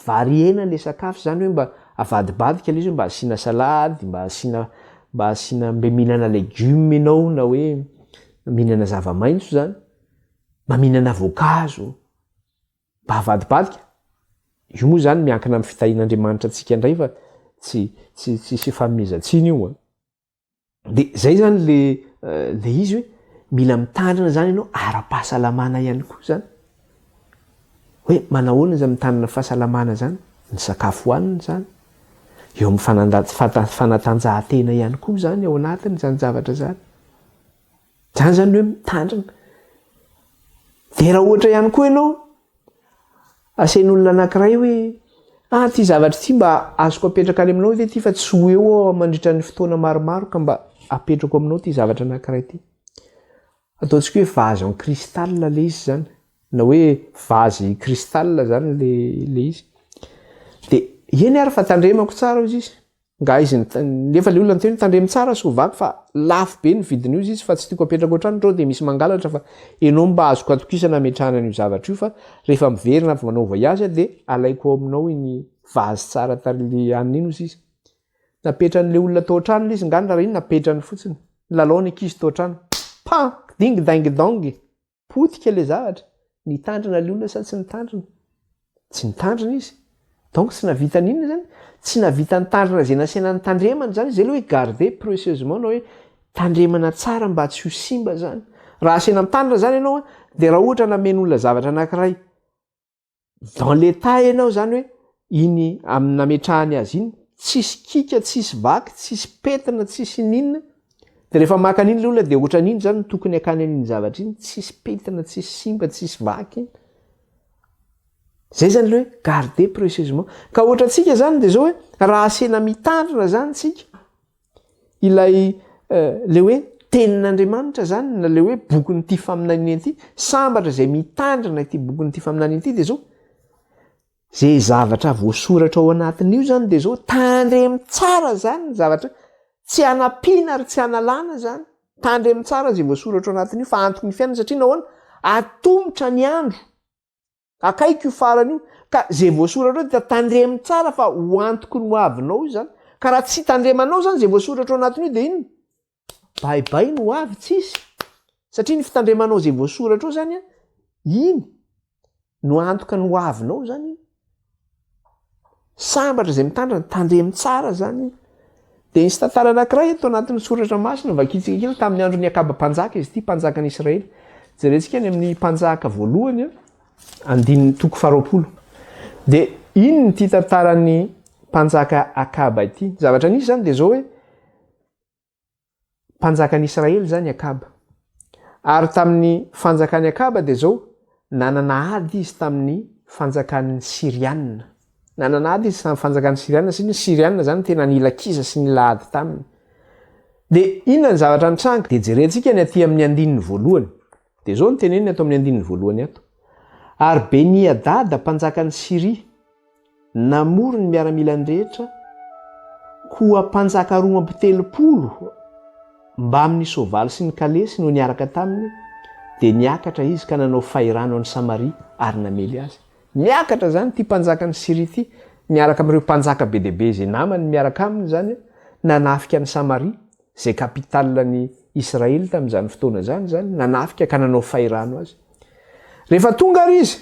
variena le sakafo zany hoe mba avadibadika le izy hoe mba asiana salady, mba asiana mba asiana mba mihinana legioma ianao na hoe. mihinana zava-maitso izany, mba mihinana voankazo, mba avadibadika. Io moa izany miankina amin'ny fitahian'Andriamanitra antsika indray fa tsy tsy tsisy ifanomezan-tsiny io an. De zay zany le le izy hoe mila mitandrina zany ianao ara-pahasalamana ihany koa zany. Hoe manahoana izany mitandrina fahasalamana zany? Ny sakafo hohanina zany, eo amin'ny fananda- fanta- fanatanjahantena ihany koa zany ao anatiny zany zavatra zany. Zany zany ny hoe mitandrina. Dia raha ohatra ihany koa ianao asain'olona anankiray hoe ah ity zavatra ity mba azoko apetraka any aminao ve ity fa tsy ho eo aho mandritra ny fotoana maromaro ka mba apetrako aminao ity zavatra anankiray ity. Ataontsika hoe vase en cristal ilay izy izany na hoe vase cristal izany ilay izy. Dia eny ary fa tandremako tsara hozy izy. Nga izy nefa le olona niteny hoe tandremo tsara sao vaky fa lafo be ny vidin'io izy fa tsy tiako apetraka ohatrany ndrao dia misy mangalatra fa enao mba azoko atokisana ametrahana an'io zavatra io fa rehefa miverina avy manao voyage aho dia alaiko ao aminao iny vazy tsara tary le hanina iny ozy izy. Napetran'le olona tao an-trano le izy nga raha iny napetrany fotsiny. Nilalao ny ankizy tao an-trano. Pan! Ding ding dong! Potika le zavatra. Nitandrina le olona sa tsy nitandrina? Tsy nitandrina izy. Donc tsy nahavita n'inona zany. Tsy nahavita nitandrina izay nasaina nitandremana zany izy. Zay le hoe garder précieusement na hoe tandremana tsara mba tsy ho simba zany. Raha asaina mitandrina zany ianao an, de raha ohatra namen'olona zavatra anankiray Dans l'état ianao zany hoe iny amin'ny nametrahany azy iny, tsisy kika, tsisy vaky, tsisy pentina, tsisy n'inona, de rehefa maka an'iny le olona de ohatran'iny zany no tokony hakany an'iny zavatra iny, tsisy pentina, tsisy simba, tsisy vaky iny. Zay zany le hoe garder précieusement. Ka ohatrantsika zany de zao hoe raha asena mitandrina zany tsika, Ilay le hoe tenin'Andriamanitra zany na le hoe bokin'ity faminaniana ity, sambatra izay mitandrina ity bokin'ity faminaniana ity dia zao, ze zavatra voasoratra ao anatin'io zany dia zao, tandremo tsara zany ny zavatra, tsy hanampiana ary tsy hanalana zany, tandremo tsara ze voasoratra ao anatin'io fa antoky ny fiainana satria nahoana? Atomotra ny andro. Akaiky io farany io, ka ze voasoratra ao dia tandremo tsara fa ho antoky ny ho avinao io zany. Ka raha tsy tandremanao zany ze voasoratra ao anatin'io dia inona? Bye bye ny ho avy tsisy. Satria ny fitandremanao ze voasoratra ao zany an, iny no antoka ny ho avinao zany iny. Sambatra izay mitandrina, tandremo tsara zany. Dia nisy tantara anankiray eto anatin'ny soratra masina, vakintsika kely, tamin'ny andron'i Akaba mpanjaka izy ity, mpanjakan'i Israely. Jerentsika any amin'ny mpanjaka voalohany, andininy toko faharoapolo. Dia inona ity tantaran'ny mpanjaka Akaba ity? Ny zavatra nisy izany dia izao hoe, Mpanjakan'i Israely izany Akaba. Ary tamin'ny fanjakan'i Akaba dia izao, nanana ady izy tamin'ny fanjakan'ny Syriana. Nanana ady izy tamin'ny fanjakan'ny Syriana satria ny Syriana izany tena nila kiza sy nila ady taminy. Dia inona ny zavatra nitranga? Dia jerentsika ny aty amin'ny andininy voalohany. Dia izao no teneniny ato amin'ny andininy voalohany ato. Ary Beni-Hadada mpanjakan'i Syria, Namory ny miaramilany rehetra, koa mpanjaka 32 mbamin'ny soavaly sy ny kalesy no niaraka taminy, dia niakatra izy ka nanao fahirano an'i Samaria ary namely azy. Niakatra izany ity mpanjakan'i Syria ity, miaraka amin'ireo mpanjaka be dia be izay namany miaraka aminy izany, nanafika an'i Samaria, izay capitale-n'i Israely tamin'izany fotoana izany izany, nanafika ka nanao fahirano azy. Rehefa tonga ary izy,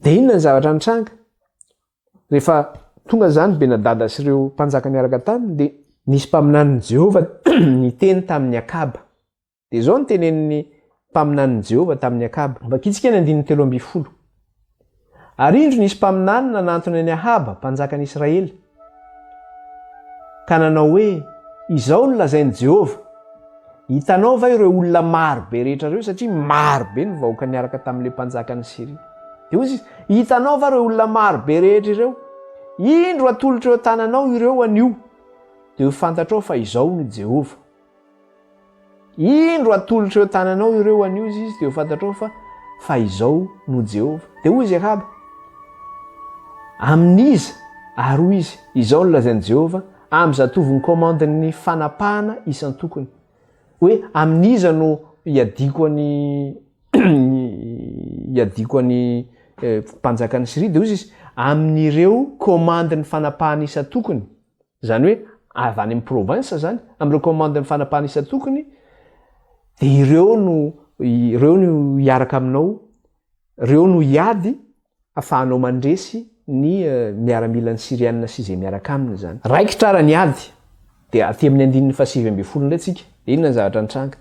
Dia inona ny zavatra nitranga? Rehefa tonga izany Benadada sy ireo mpanjaka niaraka taminy, dia nisy mpaminanin'i Jehovah niteny tamin'i Akaba. Dia izao no tenenin'ny mpaminanin'i Jehovah tamin'i Akaba. Vakintsika ny andininy 13. Ary indro nisy mpaminany nanantona an'i Ahaba, mpanjakan'i Israely, ka nanao hoe, Izao no lazain'i Jehovah, Hitanao va ireo olona maro be rehetra ireo? Satria maro be ny vahoaka niaraka tamin'ilay mpanjakan'i Syria. Dia hoy izy, Hitanao va ireo olona maro be rehetra ireo? Indro atolotro eo an-tananao ireo anio, dia ho fantatrao fa izao no Jehovah. Indro atolotro eo an-tananao ireo anio, hoy izy, dia ho fantatrao fa fa izao no Jehovah. Dia hoy izy Ahaba, Amin'iza? Ary hoy izy, Izao no lazain'i Jehovah, amin'ny zatovon'ny komandin'ny fanapahana isan-tokony. Hoe amin'iza no hiadiako an'i hiadiako an'i mpanjakan'i Syria? Dia hoy izy, Amin'ireo komandin'ny fanapahana isan-tokony. Izany hoe avy any amin'ny province izany, amin'ireo commande ny fanapahana isan-tokony. Dia ireo no ireo no hiaraka aminao, ireo no hiady afahanao mandresy ny miaramilan'ny Syriana sy izay miaraka aminy izany. Raikitra ara ny ady. Dia aty amin'ny andininy faha-19 indray tsika. Dia inona ny zavatra nitranga?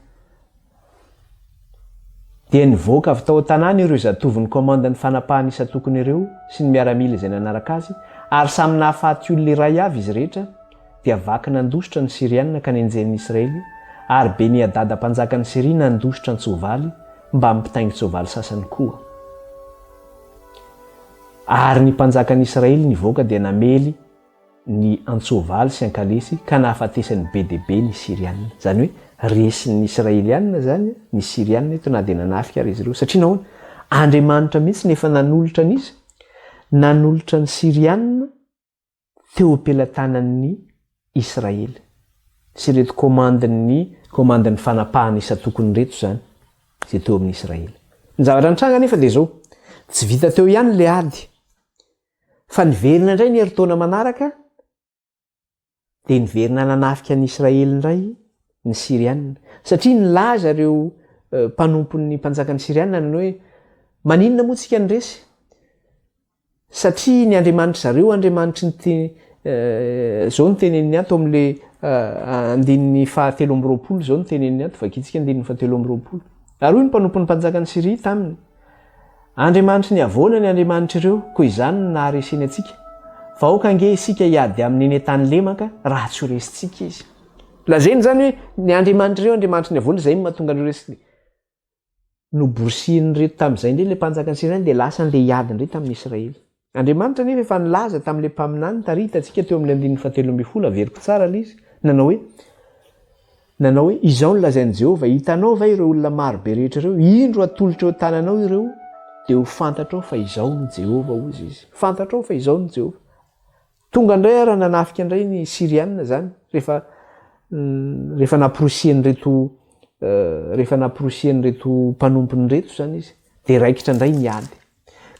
Dia nivoaka avy tao an-tanàna ireo zatovon'ny komandan'ny fanapahana isan-tokony ireo sy ny miaramila izay nanaraka azy, ary samy nahafaty olona iray avy izy rehetra, dia vaky nandositra ny Syriana ka nenjehin'ny Israely, ary Beni-hadada mpanjakan'i Syria nandositra an-tsoavaly mbamin'ny mpitaingin-tsoavaly sasany koa. Ary ny mpanjakan'ny Israely nivoaka dia namely ny an-tsoavaly sy an-kalesy ka nahafatesany be dia be ny Syriana. Izany hoe resin'ny Israeliana izany ny Syriana eto na dia nanafika ary izy ireo. Satria nahoana? Andriamanitra mihitsy no efa nanolotra an'iza? Nanolotra ny Syriana teo am-pelatanan'ny Israely. Sy ireto komandin'ny komandin'ny fanapahana isan-tokony ireto izany izay teo amin'ny Israely. Ny zavatra nitranga anefa dia izao, tsy vita teo ihany ilay ady. Fa niverina indray ny herintaona manaraka, dia niverina nanafika an'i Israely indray ny Syriana. Satria nilaza ireo mpanompon'ny mpanjakan'ny Syriana nanao hoe, Maninona moa tsika no resy? Satria ny andriamanitr'i zareo andriamanitry ny te, izao no teneniny ato amin'ilay andininy fahatelo amby 20, izao no teneniny ato, vakintsika andininy fahatelo amby 20. Ary hoy ny mpanompon'ny mpanjakan'i Syria taminy, Andriamanitry ny havoana ny andriamanitr'ireo, koa izany no nahareseny antsika. Fa aoka ange isika hiady aminy eny an-tany lemaka, raha tsy ho resintsika izy. Lazainy izany hoe ny andriamanitr'ireo andriamanitry ny havoana, izay no mahatonga an'ireo resy. Noborosihin'ireto tamin'izay indray ilay mpanjakan'i Syria, dia lasa andeha hiady indray tamin'ny Israely. Andriamanitra anefa efa nilaza tamin'ilay mpaminany tary hitantsika teo amin'ny andininy fahatelo ambin'ny folo, averiko tsara ilay izy, nanao hoe, nanao hoe, Izao no lazain'i Jehovah, Hitanao va ireo olona maro be rehetra ireo? Indro atolotro eo an-tananao ireo, dia ho fantatrao fa Izaho no Jehovah, hoy izy. Fantatrao fa Izaho no Jehovah. Tonga indray ary nanafika indray ny Syriana izany, rehefa rehefa namporisihan'ireto rehefa namporisihan'ireto mpanompony ireto izany izy, dia raikitra indray ny ady.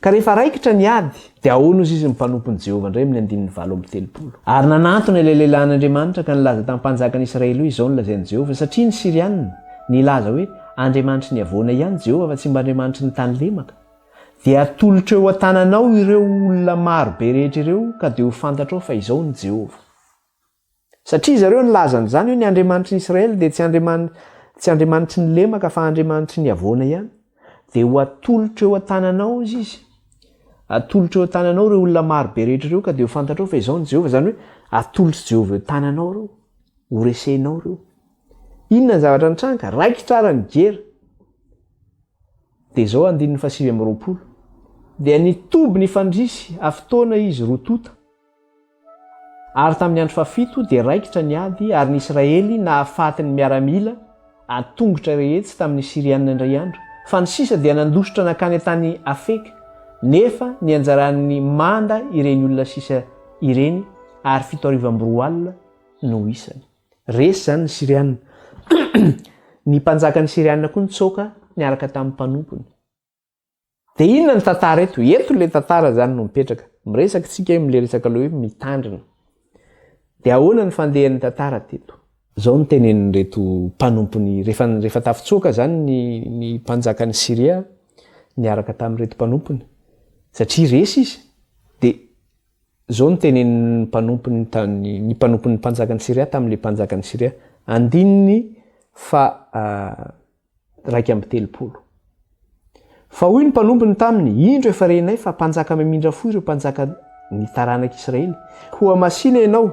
Ka rehefa raikitra ny ady, dia ahoana hozy izy ny mpanompon'i Jehovah indray amin'ny andininy 38. Ary nanantona ilay lehilahin'Andriamanitra ka nilaza tamin'ny mpanjakan'i Israely hoe, Izao no lazain'i Jehovah, satria ny Syriana nilaza hoe, Andriamanitry ny havoana ihany Jehovah fa tsy mba Andriamanitry ny tany lemaka. Dia hatolotro eo an-tananao ireo olona maro be rehetra ireo, ka dia ho fantatrao fa izao no Jehovah. Satria zareo nilaza an'izany hoe ny Andriamanitry ny Israely dia tsy Andriamani tsy Andriamanitry ny lemaka fa Andriamanitry ny havoana ihany, dia ho atolotro eo an-tananao izy izy. Atolotro eo an-tananao ireo olona maro be rehetra ireo ka dia ho fantatrao fa izaho no Jehovah. Izany hoe atolotr'i Jehovah eo an-tananao ireo. Horesenao ireo. Inona ny zavatra nitranga? Raikitra ara ny gera. Dia izao andininy faha-29. Dia nitoby nifandrisy hafitoana izy roa tonta. Ary tamin'ny andro fahafito dia raikitra ny ady, ary ny Israely nahafaty ny miaramila an-tongotra rehetsy tamin'ny Syriana indray andro, fa ny sisa dia nandositra nankany an-tany Afeka, nefa nianjaran'ny manda ireny olona sisa ireny, ary 27 no isany. Resy izany ny Syriana. Ny mpanjakan'ny Syriana koa nitsoaka niaraka tamin'ny mpanompony. Dia inona ny tantara eto? Eto ilay tantara izany no mipetraka. Miresaka isika amin'ilay resaka ilay hoe mitandrina. Dia ahoana ny fandehan'ny tantara teto? Izao no tenenin'ireto mpanompony, rehefa rehefa tafitsoaka izany ny ny mpanjakan'i Syria niaraka tamin'ireto mpanompony, satria resy izy, dia izao no tenenin'ny mpanompony tany ny mpanompon'ny mpanjakan'i Syria tamin'ilay mpanjakan'i Syria, andininy faha 31. Fa hoy ny mpanompony taminy, Indro efa renay fa mpanjaka mamindra fo ireo mpanjaka ny taranak'i Israely. Koa masìna ianao,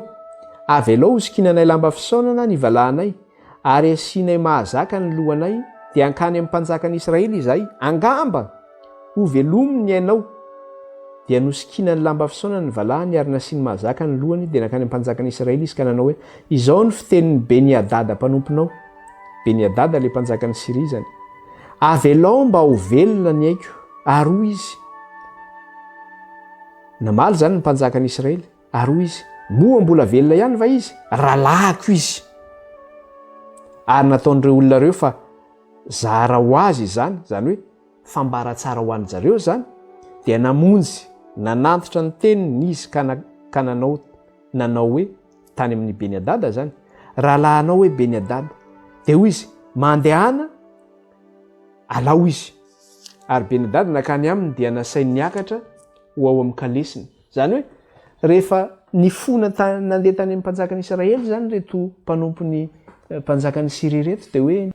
avelao hosikinanay lamba fisaonana ny valahanay, ary asianay mahazaka ny lohanay, dia hankany amin'ny mpanjakan'i Israely izahay, angamba Hovelominy ny ainao. Dia nosikinany lamba fisaonana ny valahany ary nasiany mahazaka ny lohany, dia nankany amin'ny mpanjakan'i Israely izy ka nanao hoe, Izao no fitenin'i Beni-hadada mpanomponao. Beni-hadada ilay mpanjakan'i Syria izany. Avelao mba ho velona ny aiko. Ary hoy izy, Namaly izany ny mpanjakan'i Israely, ary hoy izy, Moa mbola velona ihany va izy? Rahalahiko izy. Ary nataon'ireo olona ireo fa zara ho azy izany, izany hoe, fambara tsara ho an-jareo izany, dia namonjy nanantitra ny teniny izy ka ka nanao nanao hoe tany amin'i Beni-Hadada izany, Rahalahinao hoe Beni-Hadada. Dia hoy izy, Mandehana, alao izy. Ary Beni-hadada nankany aminy dia nasainy niakatra ho ao amin'ny kalesiny. Izany hoe, rehefa nifona nandeha tany amin'ny mpanjakan'i Israely izany ireto mpanompon'ny mpanjakan'i Syria ireto dia hoe,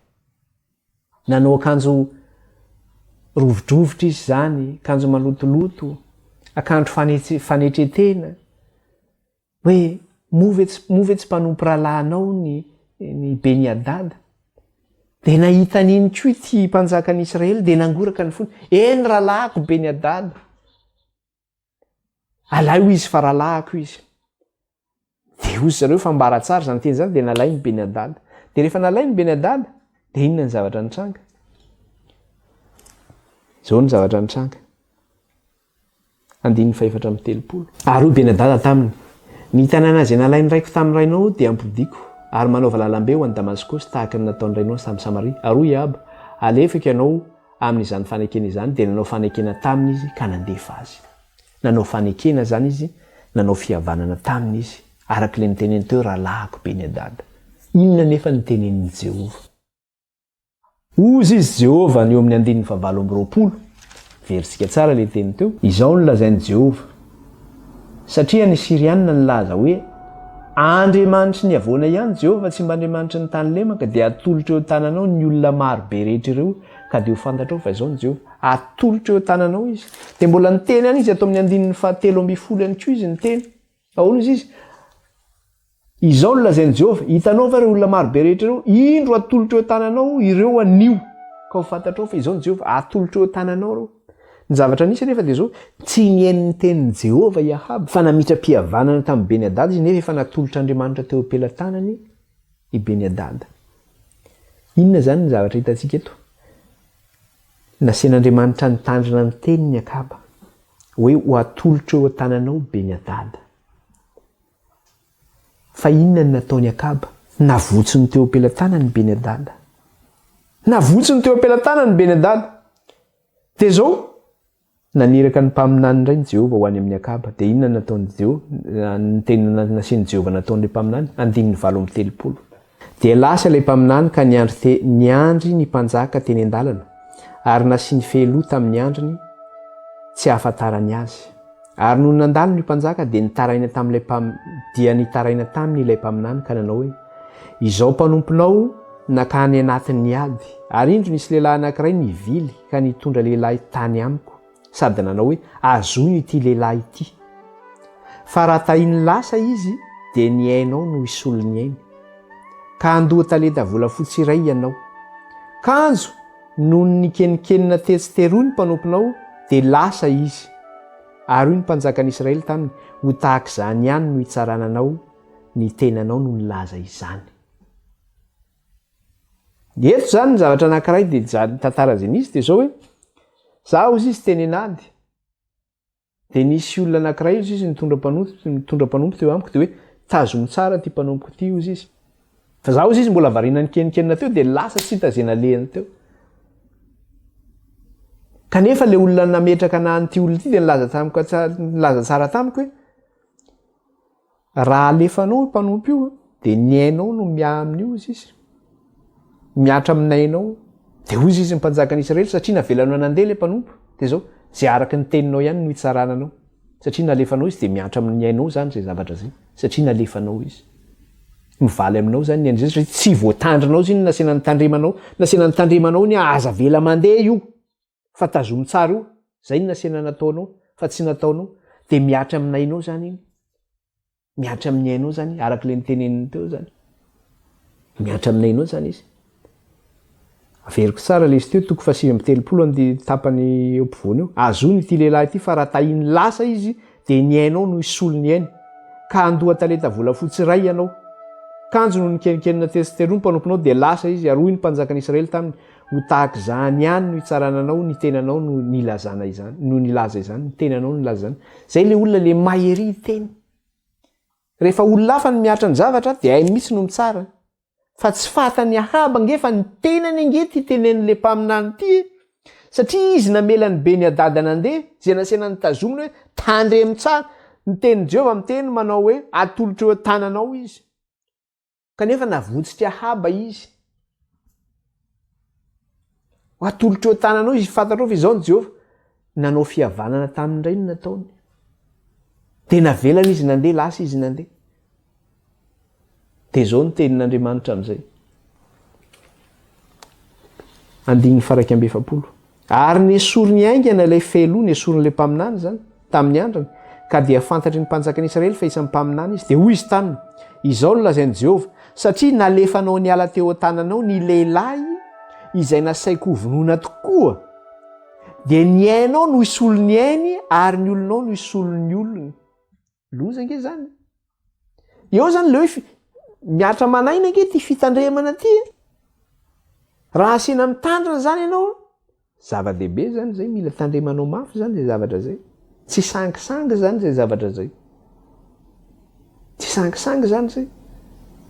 Nanao akanjo rovidrovitra izy izany, akanjo malotoloto, akanjo fanetren-tena, hoe moa ve tsy, moa ve tsy mpanompo rahalahinao ny, ny Beni-Hadada? Dia nahita an'iny koa ity mpanjakan'i Israely, dia nangoraka ny fony, Eny rahalahiko Beni-Hadada, alaio izy fa rahalahiko izy. Dia hoy zareo fa ambara tsara izany teny izany dia nalain'i Beni-Hadada. Dia rehefa nalain'i Beni-Hadada dia inona ny zavatra nitranga? Izao ny zavatra nitranga. Andininy fahefatra amby 30. Ary hoy Beni-Hadada taminy, Ny tanàna izay nalain'ny raiko tamin'ny rainao dia hampodiako, ary manaova lalambe ho any Damaskosy tahaka ny nataon'ny rainao tamin'i Samaria. Ary hoy Ahaba, Alefako ianao amin'izany fanekena izany, dia nanao fanekena taminy izy ka nandefa azy. Nanao fanekena izany izy, nanao fihavanana taminy izy, araka ilay noteneniny teo, Rahalahiko Beni-Hadada. Inona anefa no tenenin'i Jehovah? Hozy izy Jehovah ny eo amin'ny andininy fahavalo amby 20. Verintsika tsara ilay teny teo. Izao no lazain'i Jehovah, Satria ny Syrianina nilaza hoe, 'Andriamanitry ny havoana ihany Jehovah, tsy mba Andriamanitry ny tany lemaka', dia hatolotra eo an-tananao ny olona maro be rehetra ireo, ka dia ho fantatrao fa izao no Jehovah. Atolotra eo an-tananao izy. Dia mbola niteny ihany izy ato amin'ny andininy fahatelo ambin'ny folo ihany koa izy niteny. Ahoana izy izy? Izao no lazain'i Jehovah, Hitanao va ireo olona maro be rehetra ireo? Indro atolotra eo an-tananao ireo anio, ka ho fantatrao fa izao no Jehovah, atolotra eo an-tananao ireo. Ny zavatra nisy anefa dia izao, tsy nihaino ny tenin'i Jehovah i Ahaba, fa namitra-pihavanana tamin'i Beni-hadada izy, nefa efa natolotr'Andriamanitra teo am-pelatanany i Beni-hadada. Inona izany ny zavatra hitantsika eto? Nasian'Andriamanitra nitandrina ny teniny Akaba, hoe ho atolotro eo an-tananao Beni-Hadada. Fa inona no nataon'i Akaba? Navotsony teo am-pelatanany Beni-Hadada. Navotsony teo am-pelatanany Beni-Hadada. Dia izao, Naniraka ny mpaminany indray ny Jehovah ho any amin'i Akaba. Dia inona no nataon'i Jeho, ny teny nasian'i Jehovah nataon'ilay mpaminany? Andininy 38. Dia lasa ilay mpaminany ka niandry te, niandry ny mpanjaka teny an-dalana, ary nasiany fehiloha tamin'ny andriny tsy hahafantarany azy. Ary nony nandalo ny mpanjaka, dia nitaraina tamin'ilay mpam, dia nitaraina taminy ilay mpaminany ka nanao hoe, Izao mpanomponao nankany anatin'ny ady, ary indro nisy lehilahy anankiray nivily ka nitondra lehilahy tany amiko, sady nanao hoe, Azonio ity lehilahy ity. Fa raha tahin'ny lasa izy, dia ny ainao no hisolo ny ainy. Ka handoa talenta volafotsy iray ianao. Kanjo nony nikenikenina tetsy teroa ny mpanomponao, dia lasa izy. Ary hoy ny mpanjakan'i Israely taminy, Ho tahaka izany ihany no hitsarana anao, ny tenanao no nilaza izany. Eto izany ny zavatra anankiray dia ny tantara izay nisy dia izao hoe, za hozy izy teny an'ady, dia nisy olona anankiray hozy izy nitondra mpanompo, nitondra mpanompo teo amiko dia hoe tazomy tsara ity mpanompoko ity hozy izy. Fa za hozy izy mbola variana nikenikenina teo dia lasa tsy hita izay nalehany teo. Kanefa ilay olona nametraka ana an'ity olona ity dia nilaza tamiko nilaza tsara tamiko hoe Raha alefanao io mpanompo io dia ny ainao no miahy amin'io hozy izy. Mihatra amin'ny ainao. Dia hozy izy ny mpanjakan'i Israely satria navelanao nandeha ilay mpanompo. Dia izao, izay araka ny teninao ihany no hitsarana anao. Satria nalefanao izy dia mihatra amin'ny ainao izany izay zavatra izay. Satria nalefanao izy. Mivaly aminao izany ny ain'izay satria tsy voatandrinao izy iny nasiana nitandremanao. Nasiana nitandremanao iny aza avela mandeha io. Fa tazomy tsara io, zay no nasiana nataonao fa tsy nataonao dia mihatra amin'ny ainao zany iny. Mihatra amin'ny ainao zany araka ilay noteneniny teo zany. Mihatra amin'ny ainao zany izy. Averiko tsara ilay izy teo, toko faha 39 andy tapany eo ampovoany eo. Azony ity lehilahy ity fa raha tahiny lasa izy dia ny ainao no hisolo ny ainy. Ka handoa talenta volafotsy iray ianao. Kanjo nony nikenikenina tetsy teroa ny mpanomponao dia lasa izy ary hoy ny mpanjakan'i Israely taminy, Ho tahaka izany ihany no hitsarana anao, ny tenanao no nilazana izany, no nilaza izany, ny tenanao no nilaza izany. Izay ilay olona ilay mahery hiteny. Rehefa olona hafa no mihatra ny zavatra dia hainy mihitsy no mitsara. Fa tsy fatan'i Ahaba ange fa ny tenany ange ity tenenin'ilay mpaminany ity e. Satria izy namela an'i Beni-Hadada nandeha, izay nasaina notazominy hoe tandremo tsara. Ny tenin'i Jehovah miteny manao hoe atolotro eo an-tananao izy. Kanefa navotsotry Ahaba izy. Atolotro eo an-tananao izy, fantatrao fa izaho no Jehovah. Nanao fihavanana taminy indray no nataony. Dia navelany izy nandeha, lasa izy nandeha. Dia izao no tenin'Andriamanitra amin'izay. Andininy faha-41. Ary nesoriny haingana ilay fehiloha, nesorin'ilay mpaminany izany, tamin'ny andrany, ka dia fantatry ny mpanjakan'i Israely fa isan'ny mpaminany izy. Dia hoy izy taminy, Izao no lazain'i Jehovah, Satria nalefanao niala teo an-tananao ny lehilahy izay nasaiko hovonoina tokoa, dia ny ainao no hisolo ny ainy ary ny olonao no hisolo ny olony. Loza ange izany. Eo izany le hoe mihatra aman'aina ange ity fitandremana ity e. Raha asiana mitandrina izany ianao, zava-dehibe izany izay, mila tandremanao mafy izany izay zavatra izay. Tsy sangisangy izany izay zavatra izay. Tsy sangisangy izany izay.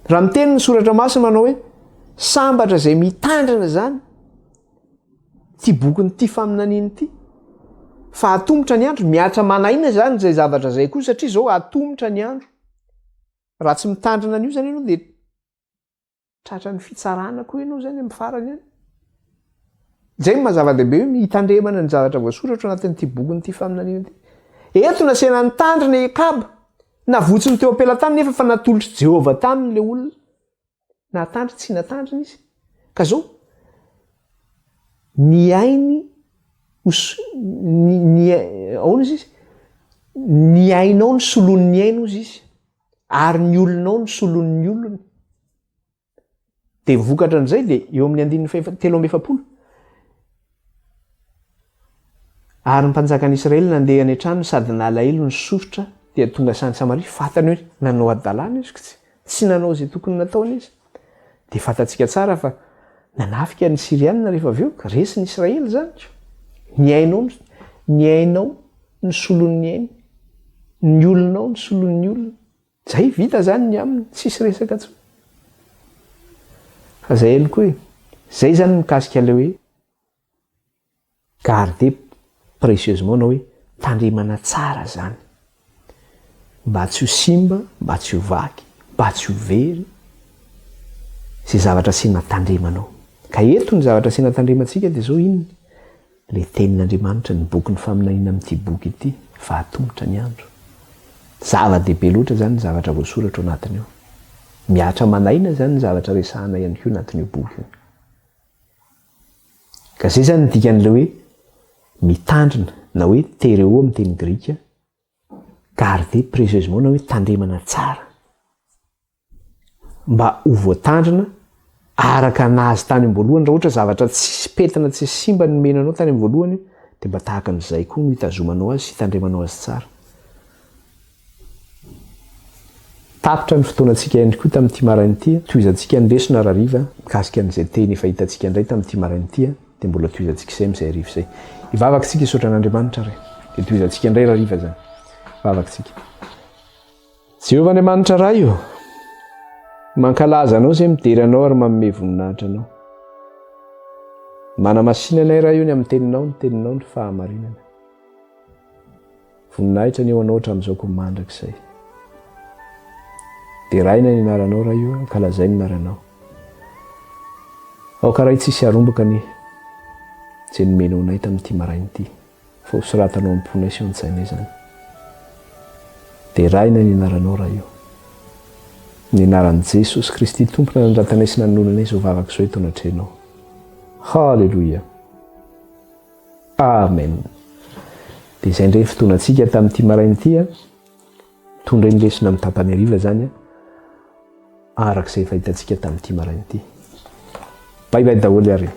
Raha miteny ny soratra masina manao hoe sambatra izay mitandrina izany, Ity bokin'ity faminaniana ity. Fa atomotra ny andro, mihatra aman'aina izany izay zavatra izay koa satria izao atomotra ny andro. Raha tsy mitandrina an'io izany ianao dia tratran'ny fitsarana koa ianao izany amin'ny farany any. Izay no maha zava-dehibe hoe hitandremana ny zavatra voasoratra ao anatin'ity bokin'ity faminaniana ity. Eto nasiana nitandrina i Akaba, navotsiny teo am-pelatanany nefa efa natolotr'i Jehovah taminy ilay olona. Nahatandry tsy natandrina izy. Ka zao, ny ainy ho ny ny ahoana izy izy? Ny ainao no solon'ny ainy hozy izy, ary ny olonao no solon'ny olony. Dia vokatra an'izay dia eo amin'ny andininy fahefa 43. Ary ny mpanjakan'i Israely nandeha any an-tranony sady nalahelo nisosotra dia tonga sany Samaria, fantany hoe nanao hadalana izy, tsy tsy nanao izay tokony nataony izy. Dia fantatsika tsara fa nanafika ny Syrianina rehefa avy eo, ka resy ny Israely izany. Ny ainao, ny ainao ny solon'ny ainy, ny olonao ny solon'ny olona. Zay, vita zany ny aminy, tsisy resaka intsony. Fa zay ihany koa e, zay zany mikasika ilay hoe garder précieusement na hoe tandremana tsara zany mba tsy ho simba, mba tsy ho vaky, mba tsy ho very izay zavatra asiana tandremanao. Ka eto ny zavatra asiana tandremantsika dia zao inona? Ilay Tenin'Andriamanitra, ny bokin'ny faminaniana amin'ity boky ity, fa atomotra ny andro. Zava-dehibe loatra izany ny zavatra voasoratra ao anatiny ao. Mihatra aman'aina izany ny zavatra resahana ihany koa anatin'io boky io. Ka izay izany ny dikan'ilay hoe mitandrina na hoe tereo amin'ny teny grika, garder précieusement na hoe tandremana tsara. Mba ho voatandrina araka anazy tany am-boalohany, raha ohatra zavatra tsisy pentina tsisy simba no nomena anao tany am-boalohany dia mba tahaka an'izay koa no hitazomanao azy sy hitandremanao azy tsara. Tapitra ny fotoanantsika ihany koa tamin'ity maraina ity, tohizantsika ny lesona rahariva mikasika an'izay teny efa hitantsika indray tamin'ity maraina ity dia mbola tohizantsika izay amin'izay hariva izay. Hivavaka isika hisaotra an'Andriamanitra re. Dia tohizantsika indray rahariva izany. Hivavaka isika. Jehovah Andriamanitra Ray ô, mankalaza Anao izay midera Anao ary manome voninahitra Anao. Manamasina anay Ray o ny amin'ny Teninao, ny Teninao ny fahamarinana. Voninahitra anie ho Anao hatramin'izao koa mandrakizay. Deraina ny anaranao Ray o, ankalazaina ny anaranao. Aoka Ray tsisy harombaka anie izay nomenao anay tamin'ity maraina ity. Fa ho soratanao am-ponay sy ao an-tsainay izany. Deraina ny anaranao Ray o. Ny anaran'i Jesosy Kristy Tompo nanandratanay sy nanononanay izao vavaka izao eto anatrehanao. Haleloia. Amen. Dia izay indray ny fotoanantsika tamin'ity maraina ity a. Mitondra ny lesona amin'ny tapany hariva izany a. Araka izay efa hitantsika tamin'ity maraina ity. Bye bye daholo ary.